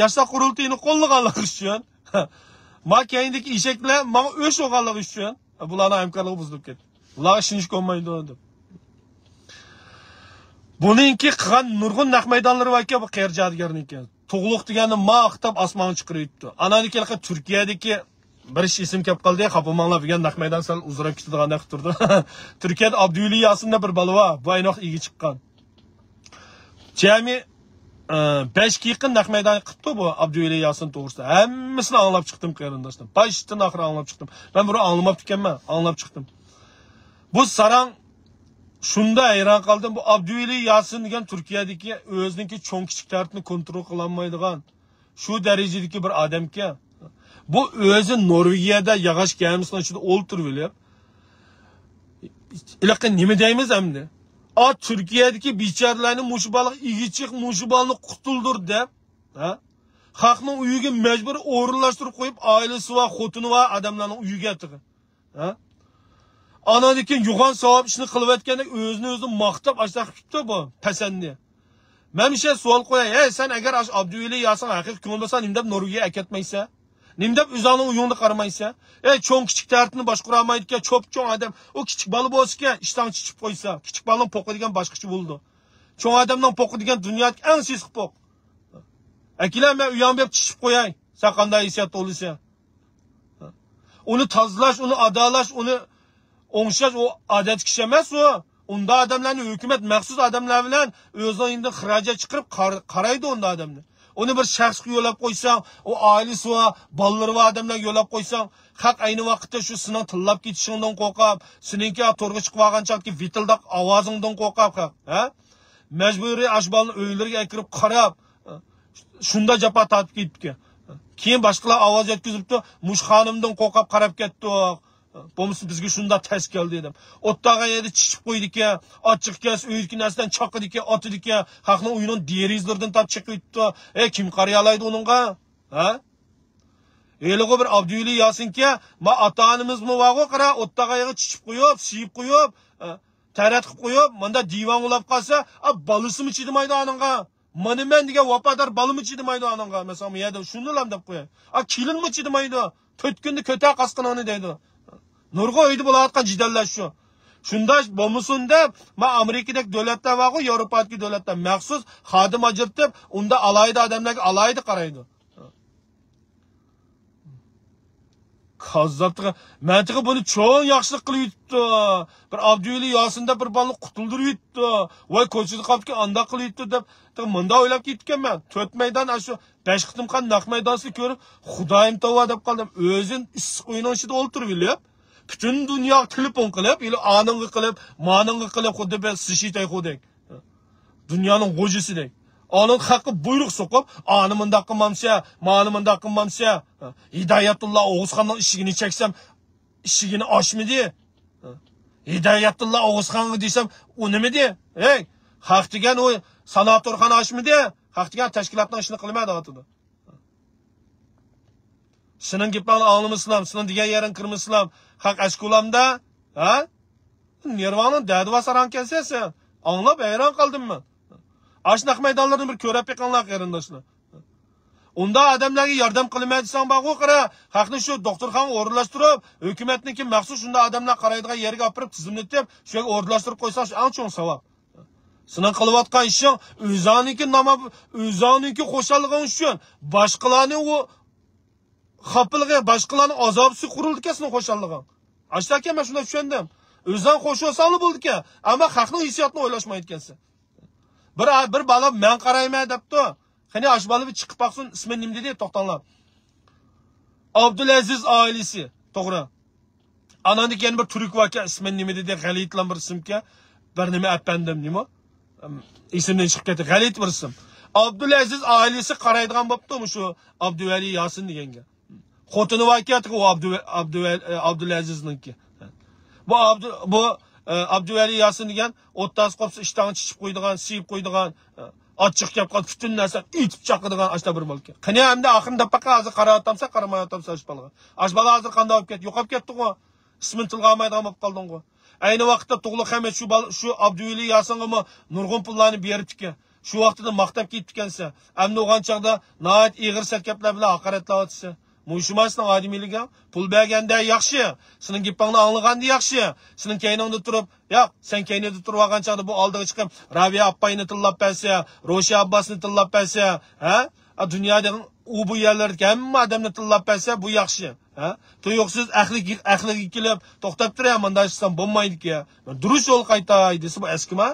ياشلار قۇرۇلتىيىنى قوللىغانلىقى ئۈچۈن، ما كەينىدىكى ئېشەكلەر ماڭا ئۆچ بولغانلىقى ئۈچۈن، بۇلارنىڭ ھەمكارلىقى بۇزۇلۇپ كەتتى. بۇلارغا ئىشىنىشكە بولمايدۇ دەپ. بۇنىڭكى قىلغان نۇرغۇن نەق مەيدانلىرى باركەن، بۇ قېرى جادۇگەرنىڭكى. تۇغلۇق دېگەننى ماختاپ ئاسمانغا چىقىرىۋېتىپتۇ. ئانان كېيىن تۈركىيەدىكى بىر ئىش ئېسىمگە كەپ قالدى، خاپا بولماڭلار، بۈگۈن نەق مەيدان سەل ئۇزراپ كېتىدىغاندەك تۇرىدۇ. تۈركىيەدە ئابدۇۋەلى ياسىن دەپ بىر بالا بار، بۇ ئەينى ۋاقىت ئىگە چىققان. جەمئىي، ئە، بەشكە يېقىن نەق مەيدان قىپتۇ بۇ ئابدۇۋەلى ياسىن توغرىسىدا. ھەممىسىنى ئاڭلاپ چىقتىم، قېرىنداشلار. باشتىن ئاخىر ئاڭلاپ چىقتىم. مەن بۇنى ئاڭلىماپتىكەنمەن، ئاڭلاپ چىقتىم. بۇ ساراڭ شۇنداق ھەيران قالدىم. بۇ ئابدۇۋەلى ياسىن دېگەن تۈركىيەدىكى ئۆزىنىڭكى چوڭ كىچىك تەرىتىنى كونترول قىلالمايدىغان، شۇ دەرىجىدىكى بىر ئادەمكەن. بۇ ئۆزى نورۋېگىيەدە ياغاچ كەمىسىنىڭ ئىچىدە ئولتۇرۇۋېلىپ، ھېلىقى نېمە دەيمىز ئەمدى؟ ئا، تۈركىيەدىكى بىچارىلەرنى مۇشۇ بالىغا ئىگە چىق، مۇشۇ بالىنى قۇتۇلدۇر دەپ، ھە؟ خەقنىڭ ئۆيىگە مەجبۇرىي ئورۇنلاشتۇرۇپ قويۇپ، ئائىلىسى بار، خوتۇنى بار ئادەملەرنىڭ ئۆيىگە تېخى. ھە؟ ئاناندىن كېيىن يوغان ساۋاب ئىشنى قىلىۋەتكەندەك ئۆزىنى ئۆزى ماختاپ ئاشۇنداق قىپتۇ بۇ پەسەننى. مەن مۇشۇ سوئال قوياي، ھەي، سەن ئەگەر ئاشۇ ئابدۇۋەلى ياسىن ھەقىقىي كۆڭۈل بولسا، نېمە دەپ نورۋېگىيە ئەكەتمەيسەن؟ نېمە دەپ ئۆزۈڭنىڭ ئۆيۈڭدە قارىمايسەن؟ ئەي، چوڭ كىچىك تەرىتىنى باشقۇرالمايدىكەن، چوپچوڭ ئادەم. ئۇ كىچىك بالا بولسىكەن، ئىشتانغا چىچىپ قويسا، كىچىك بالىنىڭ پوقى دېگەن باشقىچە بولىدۇ. چوڭ ئادەمنىڭ پوقى دېگەن دۇنيادىكى ئەڭ سېسىق پوق. ئەكېلە، مەن ئۆيۈڭگە بېرىپ چىچىپ قوياي، سەن قانداق ھېسسىياتتا بولىسەن؟ ئۇنى تازىلاش، ئۇنى ئادالاش، ئۇنى ئوڭشاش، ئۇ ئادەتتىكى ئىش ئەمەس ئۇ. ئۇنداق ئادەملەرنى ھۆكۈمەت مەخسۇس ئادەملەر بىلەن ئۆزىنىڭ يېنىدىن خىراجەت چىقىرىپ قار-، قارايدۇ ئۇنداق ئادەمنى. ئۇنى بىر شەخسكە يۆلەپ قويساڭ، ئۇ ئائىلىسى بار، بالىلىرى بار ئادەملەرگە يۆلەپ قويساڭ، خەق ئەينى ۋاقىتتا شۇ سېنىڭ تىللاپ كېتىشىڭدىن قورقۇپ، سېنىڭكى تورغا چىقىۋالغان چاغدىكى ۋىتىلداق ئاۋازىڭدىن قورقۇپ خەق، ھە؟ مەجبۇرىي ئاشۇ بالىنى ئۆيلىرىگە ئەكىرىپ قاراپ، شۇنداق جاپا تارتىپ كېتىپتىكەن. كېيىن باشقىلار ئاۋاز يەتكۈزۈپتۇ، مۇشۇ خانىمدىن قورقۇپ قاراپ كەتتۇق. بولمىسا بىزگە شۇنداق تەس كەلدى دەپ. ئوتتاغا يەردە چىچىپ قويىدىكەن، ئاچچىق كەلسە ئۆيدىكى نەرسىلەرنى چاقىدىكەن، ئاتىدىكەن، خەقنىڭ ئۆيىنىڭ دېرىزىلىرىدىن تارتىپ چېقىۋېتىپتۇ. ئەي، كىم قارىيالايدۇ ئۇنىڭغا؟ ھە؟ ھېلىقى بىر ئابدۇۋەلى ياسىنكى، ما ئاتا-ئانىمىزمۇ بارغۇ، قارا، ئوتتاغا يەردە چىچىپ قويۇپ، سىيىپ قويۇپ، ئە، تەرەت قىلىپ قويۇپ، ماندا دىۋان ئۇلاپ قالسا، ئا، بالىسىمۇ چىدىمايدۇ ئانىڭغا. مانا مەن دېگەن ۋاپادار بالىمۇ چىدىمايدۇ ئانىڭغا. مەسىلەن، بۇ يەردە شۇندىلا دەپ قوياي. ئا، كېلىنمۇ چىدىمايدۇ. تۆت كۈندە كۆتەر قاسقىنىڭنى دەيدۇ. نۇرغۇن ئۆيدە بولۇۋاتقان جېدەللەر شۇ. شۇنداق بولمىسۇن دەپ، ما ئامېرىكىدەك دۆلەتلەر بارغۇ، ياۋروپادىكى دۆلەتلەر مەخسۇس خادىم ئاجرىتىپ، ئۇنداق ئالاھىدە ئادەملەرگە ئالاھىدە قارايدۇ. كاززاپتىغا، مەن تېخى بۇنى چوڭ ياخشىلىق قىلىۋېتىپتۇ. بىر ئابدۇۋەلى ياسىن دەپ بىر بالىنى قۇتۇلدۇرۇۋېتىپتۇ. ۋاي، كوچىدا قاپتىكەن، ئانداق قىلىۋېتىپتۇ دەپ، تېخى مۇنداق ئويلاپ كېتىپتىكەنمەن. تۆت مەيدان، ئاشۇ بەش قېتىمقان نەق مەيدانسىدا كۆرۈپ، خۇدايىم تاۋا دەپ قالدىم. ئۆزۈم ئىسسىق ئۆينىڭ ئىچىدە ئولتۇرۇۋېلىپ، پۈتۈن دۇنياغا تېلېفون قىلىپ، ئىلى ئانىڭغا قىلىپ، مانىڭغا قىلىپ، خۇددى بىر سىشىتەي خۇدەك. دۇنيانىڭ غوجىسىدەك. ئانىڭ خەققە بۇيرۇق سوقۇپ، ئانى مۇنداق قىلمامسە، مانى مۇنداق قىلمامسە. ھىدايەتۇللا ئوغۇزخاننىڭ ئىشىكىنى چەكسەم، ئىشىكىنى ئاچمىدى. ھىدايەتۇللا ئوغۇزخانغا دېسەم، ئۇنىمىدى. ھەي، خەق دېگەن ئۇ ساناتورخانا ئاچمىدى. خەق دېگەن تەشكىلاتنىڭ ئىشىنى قىلمايدۇ ئاتىدۇ. سېنىڭ گېپىڭنى ئاڭلىمىسىلام، سېنىڭ دېگەن يېرىڭ كىرمىسىلام، خەق ئەشكۇلامدا، ھە؟ نېرۋاڭنىڭ دەردى بار ساراڭ كەلسە سەن. ئاڭلاپ ھەيران قالدىم مەن. ئاشۇنداق مەيدانلارنى بىر كۆرۈپ بېقىڭلار، قېرىنداشلار. ئۇنداق ئادەملەرگە ياردەم قىلىمەن دېسەڭ بارغۇ، قارا، خەقنى شۇ دوختۇرخانىغا ئورۇنلاشتۇرۇپ، ھۆكۈمەتنىڭكى مەخسۇس شۇنداق ئادەملەر قارايدىغان يەرگە ئاپىرىپ تىزىملىتىپ، شۇ يەرگە ئورۇنلاشتۇرۇپ قويساڭ، شۇ ئەڭ چوڭ ساۋاب. سېنىڭ قىلىۋاتقان ئىشىڭ ئۆزۈڭنىڭكى ناما-، ئۆزۈڭنىڭكى خۇشاللىقىڭ ئۈچۈن باشقىلارنى ئۇ خاپىلىقى، باشقىلارنىڭ ئازابى ئۈستىگە قۇرۇلىدىكەن سېنىڭ خۇشاللىقىڭ. ئاشۇنداكەن، مەن شۇنداق چۈشەندىم. ئۆزۈڭ خوش بولساڭلا بولىدىكەن، ئەمما خەقنىڭ ھېسسىياتىنى ئويلاشمايدىكەنسەن. بىر، بىر بالا مەن قارايمەن دەپتۇ. قېنى، ئاشۇ بالا بىر چىقىپ باقسۇن، ئىسمى نېمە دېدى؟ توختاڭلار. ئابدۇلئەزىز ئائىلىسى. توغرا. ئاناندىن كېيىن بىر تۈرك باركەن، ئىسمى نېمە دېدى؟ غەلىتىلا بىر ئىسىمكەن. بىر نېمە ئەپەندىم نېمە؟ ئىسىمدىن چىقىپ كەتتى. غەلىتە بىر ئىسىم. ئابدۇلئەزىز ئائىلىسى قارايدىغان بوپتۇ مۇشۇ ئابدۇۋەلى ياسىن دېگەنگە. خوتۇنى باركەن، ئۇ ئابدۇ-، ئابدۇ-، ئابدۇلئەزىزنىڭكى. بۇ ئابدۇ-، بۇ ئابدۇۋەلى ياسىن دېگەن ئوتتاز قوپسا ئىشتاڭ چىچىپ قويىدىغان، سىيىپ قويىدىغان، ئاچچىق گەپ قىلىپ پۈتۈن نەرسە ئېتىپ چاقىدىغان ئاشۇنداق بىر بولكەن. قېنى ئەمدى ئاخىرىنى دەپ باققا، ھازىر قاراۋاتامسەن، قارىمايۋاتامسەن ئاشۇ بالىغا؟ ئاشۇ بالا ھازىر قانداق بولۇپ كەتتى؟ يوقاپ كەتتىغۇ. ئىسمىنى تىلغا ئالمايدىغان بولۇپ قالدىڭغۇ. ئەينى ۋاقىتتا تۇغلۇق ھەمىد شۇ بالا، شۇ ئابدۇۋەلى ياسىنغىمۇ نۇرغۇن پۇللارنى بېرىپتىكەن. شۇ ۋاقتىدا ماختاپ كېتىپتىكەنسەن. ئەمدى ئوغان چاغدا ناھايىتى ئېغىر سەت گەپلەر بىلەن ھاقارەتلەۋاتىسەن. مۇشۇما سېنىڭ ئادىمىيلىكىڭ؟ پۇل بەرگەندە ياخشى، سېنىڭ گېپىڭنى ئاڭلىغاندا ياخشى، سېنىڭ كەينىڭدە تۇرۇپ، ياق، سەن كەينىدە تۇرۇۋالغان چاغدا بۇ ئالدىغا چىقىپ، رابىيە ئاپاينى تىللاپ بەرسە، روشەن ئابباسنى تىللاپ بەرسە، ھە؟ ئا، دۇنيادىكى ئۇ بۇ يەرلەردىكى ھەممە ئادەمنى تىللاپ بەرسە، بۇ ياخشى، ھە؟ تۇيۇقسىز ئەقلىگە، ئەقلىگە كېلىپ، توختاپ تۇر، يا، مۇنداق ئىشلىسام بولمايدىكەن. دۇرۇس يول قايتاي دېسە، بۇ ئەسكىما؟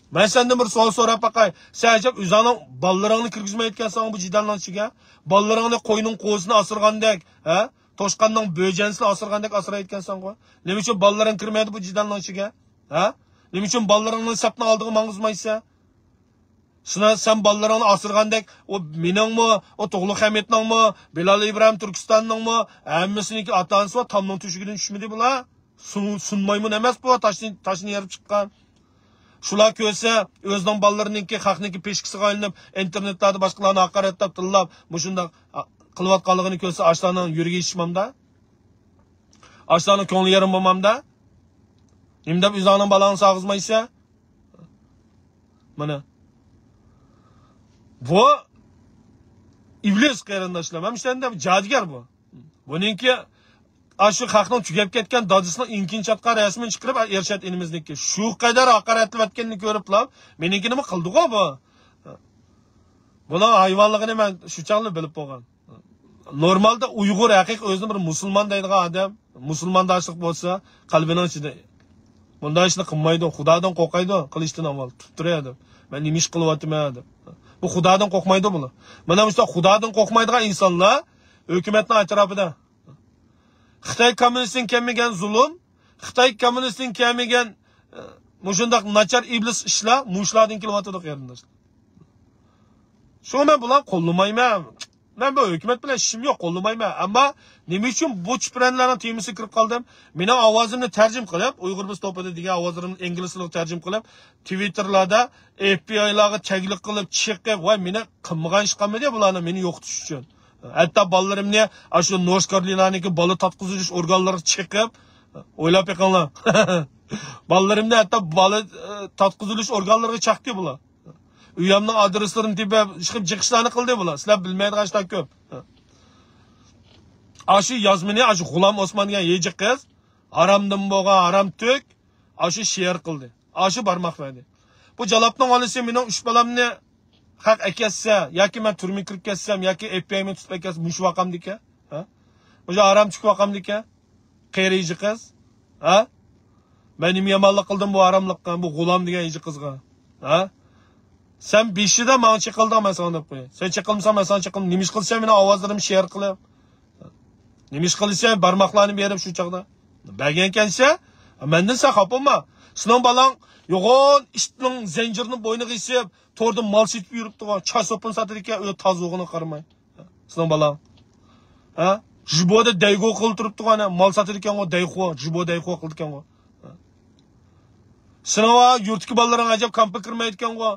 مەن سەندىن بىر سوئال سوراپ باقاي. سەن ئەجەب ئۆزۈڭنىڭ بالىلىرىڭنى كىرگۈزمەيدىكەنسەن بۇ جېدەلنىڭ ئىچىگە؟ بالىلىرىڭنى قوينىڭ قوزىسىنى ئاسرىغاندەك، ھە؟ توشقاننىڭ بۆجەنىسىنى ئاسرىغاندەك ئاسرايدىكەنسەنغۇ. نېمە ئۈچۈن بالىلىرىڭ كىرمەيدۇ بۇ جېدەلنىڭ ئىچىگە؟ ھە؟ نېمە ئۈچۈن بالىلىرىڭنى سەپنىڭ ئالدىغا ماڭغۇزمايسەن؟ سېنىڭ، سەن بالىلىرىڭنى ئاسرىغاندەك، ئۇ مېنىڭمۇ، ئۇ تۇغلۇق ھەمىدنىڭمۇ، بىلال ئىبراھىم تۈركىستاننىڭمۇ ھەممىسىنىڭكى ئاتا-ئانىسى بار، تامنىڭ تۆشۈكىدىن چۈشمىدى بۇلار. سۇن-، سۇنمايمۇ ئەمەس بۇ، تاشنى، تاشنى يېرىپ چىققان. شۇلار كۆرسە، ئۆزىنىڭ بالىلىرىنىڭكى، خەقنىڭكى پىشكىسىغا ئايلىنىپ، ئىنتېرنېتلاردا باشقىلارنى ھاقارەتلەپ، تىللاپ، مۇشۇنداق، ئا، قىلىۋاتقانلىقىنى كۆرسە، ئاشۇلارنىڭ يۈرىكى يېشىشمامدا؟ ئاشۇلارنىڭ كۆڭلى يېرىم بولمامدا؟ نېمە دەپ ئۆزۈڭنىڭ بالاڭنى ساغىزمايسەن؟ مانا. بۇ ئىبلىس قېرىنداشلار. مەن مۇشۇنداق جادۇگەر بۇ. بۇنىڭكى ئاشۇ خەقنىڭ تۈگەپ كەتكەن دادىسىنىڭ ئېڭىكىنى چاتقان رەسىمىنى چىقىرىپ، ئېرشات ئىنىمىزنىڭكى شۇ قەدەر ھاقارەتلەۋەتكىنىنى كۆرۈپلا، مېنىڭكىنىمۇ قىلدىغۇ بۇ. بۇنىڭ ھايۋانلىقىنى مەن شۇ چاغلا بىلىپ بولغان. نورمالدا ئۇيغۇر ھەقىقىي ئۆزىنى بىر مۇسۇلمان دەيدىغان ئادەم، مۇسۇلمانداشلىق بولسا، قەلبىنىڭ ئىچىدە بۇنداق ئىشنى قىلمايدۇ، خۇدادىن قورقايدۇ، قىلىشتىن ئاۋۋال تۇتۇپ تۇرۇۋېرىدۇ. مەن نېمە ئىش قىلىۋاتىمەن دەپ. بۇ خۇدادىن قورقمايدۇ بۇلار. مانا مۇشۇنداق خۇدادىن قورقمايدىغان ئىنسانلار ھۆكۈمەتنىڭ ئەتراپىدا. خىتاي كوممۇنىستتىن كەلمىگەن زۇلۇم، خىتاي كوممۇنىستتىن كەلمىگەن، ئە، مۇشۇنداق ناچار ئىبلىس ئىشلار مۇشۇلاردىن كېلىۋاتىدۇ، قېرىنداشلار. شۇڭا مەن بۇلارنى قوللىمايمەن. مەن بۇ ھۆكۈمەت بىلەن ئىشىم يوق، قوللىمايمەن. ئەمما نېمە ئۈچۈن بۇ چۈپرەنلەرنىڭ تېمىسىغا كىرىپ قالدىم؟ مېنىڭ ئاۋازىمنى تەرجىمە قىلىپ، ئۇيغۇر بىز توپىدا دېگەن ئاۋازلىرىمنى ئىنگلىز تىلىغا تەرجىمە قىلىپ، تىۋىتتېرلاردا ئېف بى ئايلارغا تەگلىك قىلىپ چىقىپ، ۋاي، مېنى قىلمىغان ئىش قالمىدى بۇلارنىڭ مېنى يوقىتىش ئۈچۈن. ھەتتا بالىلىرىمنى ئاشۇ نورس كارولىنانىڭكى بالا تارتقۇزۇش ئورگانلىرىغا چېقىپ، ئويلاپ بېقىڭلار. بالىلىرىمنى ھەتتا بالا، ئە، تارتقۇزۇش ئورگانلىرىغا چاقتى بۇلار. ئۆيۈمنىڭ ئادرېسلىرىنى تېپىپ، ئىشقىلىپ جىق ئىشلارنى قىلدى بۇلار. سىلەر بىلمەيدىغان ئىشلار كۆپ. ئاشۇ يازمىنى ئاشۇ غۇلام ئوسمان دېگەن ھېجە قىز، ھارامدىن بولغان ھارام تۈك، ئاشۇ شېئىر قىلدى. ئاشۇ بارماق بەردى. بۇ جالاپنىڭ ئانىسى مېنىڭ ئۈچ بالامنى خەق ئەكەتسە، ياكى مەن تۈرمىگە كىرىپ كەتسەم، ياكى ئېف بى ئاي مېنى تۇتۇپ ئەكەتسە، مۇشۇ ۋاقامدىكەن؟ ھە؟ مۇشۇ ھارام تۈك ۋاقامدىكەن؟ قېرى ھېجە قىز. ھە؟ مەن نېمە يامانلىق قىلدىم بۇ ھاراملىققا، بۇ غۇلام دېگەن ھېجە قىزغا؟ ھە؟ سەن بېشىدا ماڭا چېقىلدىڭ، مەن ساڭا دەپ قوياي. سەن چېقىلمىساڭ، مەن ساڭا چېقىلمايمەن. نېمە ئىش قىلىسەن مېنىڭ ئاۋازلىرىمنى شېئىر قىلىپ؟ نېمە ئىش قىلىسەن بارماقلارنى بېرىپ شۇ چاغدا؟ بەرگەنكەنسەن، مەندىن سەن خاپا بولما. سېنىڭ بالاڭ يوغان ئىتنىڭ زەنجىرىنى بوينىغا ئېسىپ، توردا مال سېتىپ يۈرۈپتىغۇ، چاي سوپۇنى ساتىدىكەن، ئۆزى تازىلىقىغا قارىماي. سېنىڭ بالاڭ. ھە؟ جىبودا دەيخۇ قىلىپ تۇرۇپتىغۇ، ئەنە، مال ساتىدىكەنغۇ، دەيخۇ، جىبو دەيخۇ قىلىدىكەنغۇ. سېنىڭ ۋە يۇرتتىكى بالىلىرىڭ ئەجەب كامپقا كىرمەيدىكەنغۇ.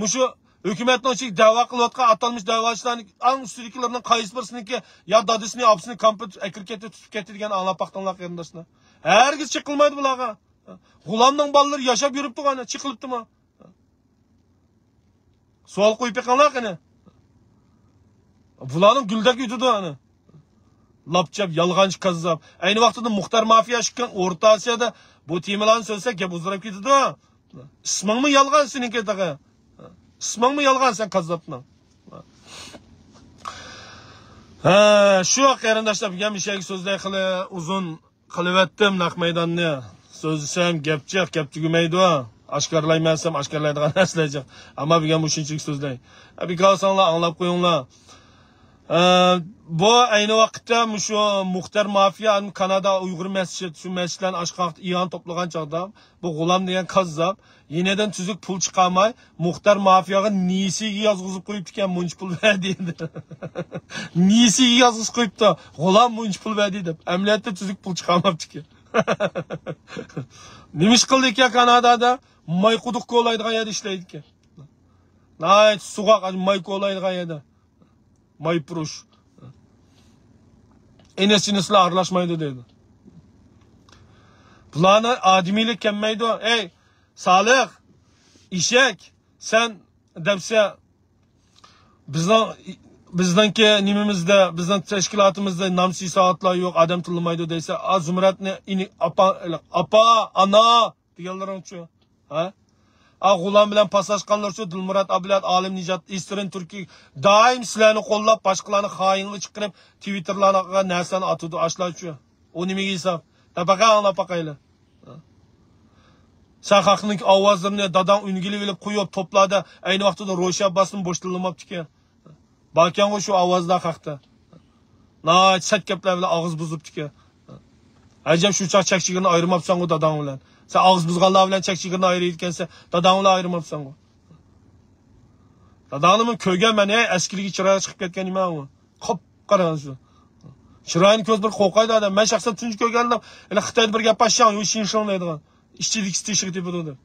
مۇشۇ ھۆكۈمەتنىڭ ئىچىگە دەۋا قىلىۋاتقان ئاتالمىش دەۋاچىلارنىڭ ئەڭ ئۈستىدىكىلىرىنىڭ قايسى بىرسىنىڭكى يا دادىسىنى، ئاپىسىنى كامپقا ئەكىرىپ كەتتى، تۇتۇپ كەتتى دېگەننى ئاڭلاپ باقتىڭلار، قېرىنداشلار. ھەرگىز چېقىلمايدۇ بۇلارغا. غۇلامنىڭ بالىلىرى ياشاپ يۈرۈپتىغۇ، ئەنە، چېقىلىپتىمۇ؟ سوئال قويۇپ بېقىڭلار قېنى. بۇلارنىڭ گۈلدەك يۈتىدۇ ئەنە. لاپچاپ، يالغانچى، كاززاپ. ئەينى ۋاقتىدا مۇختەر مافىيا ئىككىڭ ئورتا ئاسىيادا بۇ تېمىلارنى سۆزلىسەك، گەپ ئۇزىراپ كېتىدۇ. ئىسمىڭمۇ يالغان سېنىڭكى تېخى. ئىسمىڭمۇ يالغان سەن كاززاپنىڭ. ھە، شۇ قېرىنداشلار، بۈگۈن مۇشۇ يەرگە سۆزلەي خېلى ئۇزۇن قىلىۋەتتىم نەق مەيداننى. سۆزلىسەم گەپ جىق، گەپ تۈگىمەيدۇ. ئاشكارىلايمەن دېسەم ئاشكارىلايدىغان نەرسىلەر جىق. ئەمما بۈگۈن مۇشۇنچىلىك سۆزلەي. ئە، بىكار بولساڭلار ئاڭلاپ قويۇڭلار. ئە، بۇ ئەينى ۋاقىتتا مۇشۇ مۇختەر مافىيا، كانادا ئۇيغۇر مەسچىت، شۇ مەسچىتلەرنى ئاچقان ۋاقىتتا ئىئانە توپلىغان چاغدا بۇ غۇلام دېگەن كاززاپ يېنىدىن تۈزۈك پۇل چىقارماي، مۇختەر مافىياغا نېسىگە يازغۇزۇپ قويۇپتىكەن، مۇنچە پۇل بەردى دەپ. نېسىگە يازغۇزۇپ قويۇپتۇ، غۇلام مۇنچە پۇل بەردى دەپ. ئەمەلىيەتتە تۈزۈك پۇل چىقارماپتىكەن. نېمە ئىش قىلىدىكەن كانادادا؟ ماي قۇدۇق كولايدىغان يەردە ئىشلەيدىكەن. ناھايىتى سوغۇق، ماي كولايدىغان يەردە. ماي پۇرۇش. ئىنىس-چىنىسلار ئارىلاشمايدۇ دەيدۇ. بۇلارنى ئادىمىيلىك كەلمەيدۇ. ئەي، سالىق، ئېشەك، سەن دەپسە، بىزنىڭ، بىزنىڭكى نېمىمىزدە، بىزنىڭ تەشكىلاتىمىزدا نامسى سائاتلار يوق، ئادەم تىللىمايدۇ دەيسە، ئا، زۇمرەتنى ئىنى، ئاپا، ئاپا، ئانا دېگەنلىرىڭچۇ؟ ھە؟ ئا، غۇلام بىلەن پاسلاشقانلىرىچۇ؟ دىلمۇرات ئابلەت، ئالىم نىجات، ئىسترىن تۈركى دائىم سىلەرنى قوللاپ، باشقىلارنى خائىنغا چىقىرىپ، تىۋىتتېرلارغا نەرسىلەرنى ئاتىدۇ، ئاشۇلارچۇ؟ ئۇ نېمىگە ھېساب؟ دەپ باقاي، ئاڭلاپ باقايلى. سەن خەقنىڭ ئاۋازلىرىنى داداڭ ئۈنگىلى ئېلىپ قويۇپ، توپلاردا ئەينى ۋاقتىدا روشەن ئابباسمۇ بوش تىللىماپتىكەن. باركەنغۇ شۇ ئاۋازدا خەقتە. ناھايىتى سەت گەپلەر بىلەن ئاغزى بۇزۇپتىكەن. ئەجەب شۇ چاغ چەك چېگرىنى ئايرىماپسەنغۇ داداڭ بىلەن. سەن ئاغزى بۇزغانلار بىلەن چەك چېگرىنى ئايرىيدىكەنسەن، داداڭ بىلەن ئايرىماپسەنغۇ. داداڭنىمۇ كۆرگەن مەن، ھەي، ئەسكىلىگە چىرايغا چىقىپ كەتكەن نېمە ئۇ؟ قاپقارا شۇ. چىرايىنى كۆرسە بىر قورقايدۇ ئادەم. مەن شەخسەن تۇنجى كۆرگەندىم، ئەنە خىتايدا بىر گەپ بار، شاڭ يۇ شىنشىڭ دەيدىغان. ئىچىدىكى تېشىغا تېپىدۇ دەپ.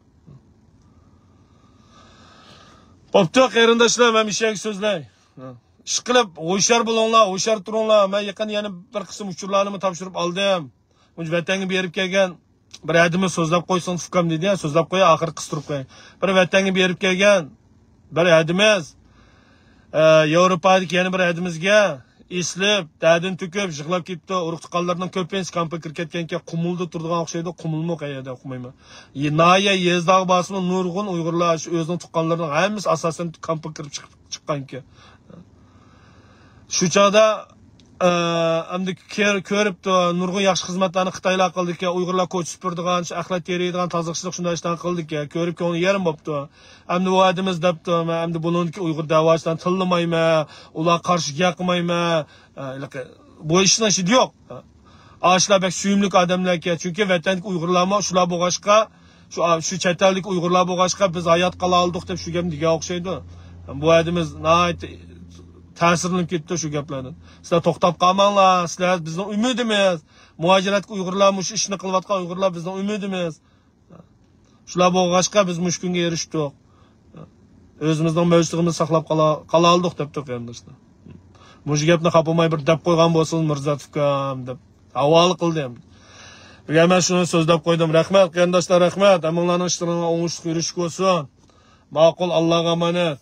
بوپتۇ، قېرىنداشلار، مەن مىشەگە سۆزلەي. ئىشقىلىپ، ھوشيار بولۇڭلار، ھوشيار تۇرۇڭلار. مەن يېقىن يەنە بىر قىسىم ئۇچۇرلارنىمۇ تاپشۇرۇپ ئالدىم. ۋەتەنگە بېرىپ كەلگەن بىر ھەدىمىز سۆزلەپ قويسۇن، ئۇكام دېدى، سۆزلەپ قوياي، ئاخىرى قىستۇرۇپ قوياي. بىر ۋەتەنگە بېرىپ كەلگەن بىر ھەدىمىز، ئە، ياۋروپادىكى يەنە بىر ھەدىمىزگە ئېسىلىپ، دەردىنى تۆكۈپ، يىغلاپ كېتىپتۇ. ئۇرۇق تۇغقانلىرىنىڭ كۆپىنچىسى كامپقا كىرىپ كەتكەنكەن، قۇمۇلدا تۇرىدىغان ئوخشايدۇ. قۇمۇلمۇ قەيەردە، ئۇقمايمەن. ناھىيە، يېزىلارغا بارسىمۇ نۇرغۇن ئۇيغۇرلار شۇ ئۆزىنىڭ تۇغقانلىرىنىڭ ھەممىسى ئاساسەن كامپقا كىرىپ چىقىپ چىققانكەن. شۇ چاغدا، ئە، ئەمدى كۆر-، كۆرۈپتۇ، نۇرغۇن ياخشى خىزمەتلەرنى خىتايلار قىلدىكەن، ئۇيغۇرلار كوچا سۈپۈرىدىغان، شۇ ئەخلەت تېرىيدىغان، تازىلىقچىلىق شۇنداق ئىشلارنى قىلدىكەن، كۆرۈپ كۆڭلى يېرىم بوپتۇ. ئەمدى بۇ ھەدىمىز دەپتۇ، مەن ئەمدى بۇنىڭدىكى ئۇيغۇر دەۋاچىلارنى تىللىمايمەن، ئۇلارغا قارشى گەپ قىلمايمەن. ئە، ھېلىقى، بۇ ئىشنىڭ ئىچىدە يوق. ئاشۇلار بەك سۆيۈملۈك ئادەملەركەن، چۈنكى ۋەتەندىكى ئۇيغۇرلارمۇ شۇلار بولغاچقا، شۇ، شۇ چەت ئەلدىكى ئۇيغۇرلار بولغاچقا، بىز ھايات قالا ئالدۇق دەپ شۇ گەپنى دېگەن ئوخشايدۇ. بۇ ھەدىمىز ناھايىتى تەسىرلىنىپ كېتىپتۇ شۇ گەپلەردىن. سىلەر توختاپ قالماڭلار، سىلەر بىزنىڭ ئۈمىدىمىز. مۇھاجىرەتتىكى ئۇيغۇرلار مۇشۇ ئىشنى قىلىۋاتقان ئۇيغۇرلار بىزنىڭ ئۈمىدىمىز. شۇلار بولغاچقا بىز مۇشۇ كۈنگە ئېرىشتۇق. ئۆزىمىزنىڭ مەۋجۇتلۇقىمىزنى ساقلاپ قالا-، قالالىدۇق دەپتۇ قېرىنداشلار. مۇشۇ گەپنى خاپىماي بىر دەپ قويغان بولسىڭىز مىرزاتوف ئۇكام دەپ ھاۋالە قىلدىم. بۈگۈن مەن شۇنى سۆزلەپ قويدۇم. رەھمەت قېرىنداشلار، رەھمەت. ھەممىڭلارنىڭ ئىشلىرىغا ئوڭۇشلۇق يۈرۈشۈك بولسۇن. ماقۇل، ئاللاغا ئامانەت.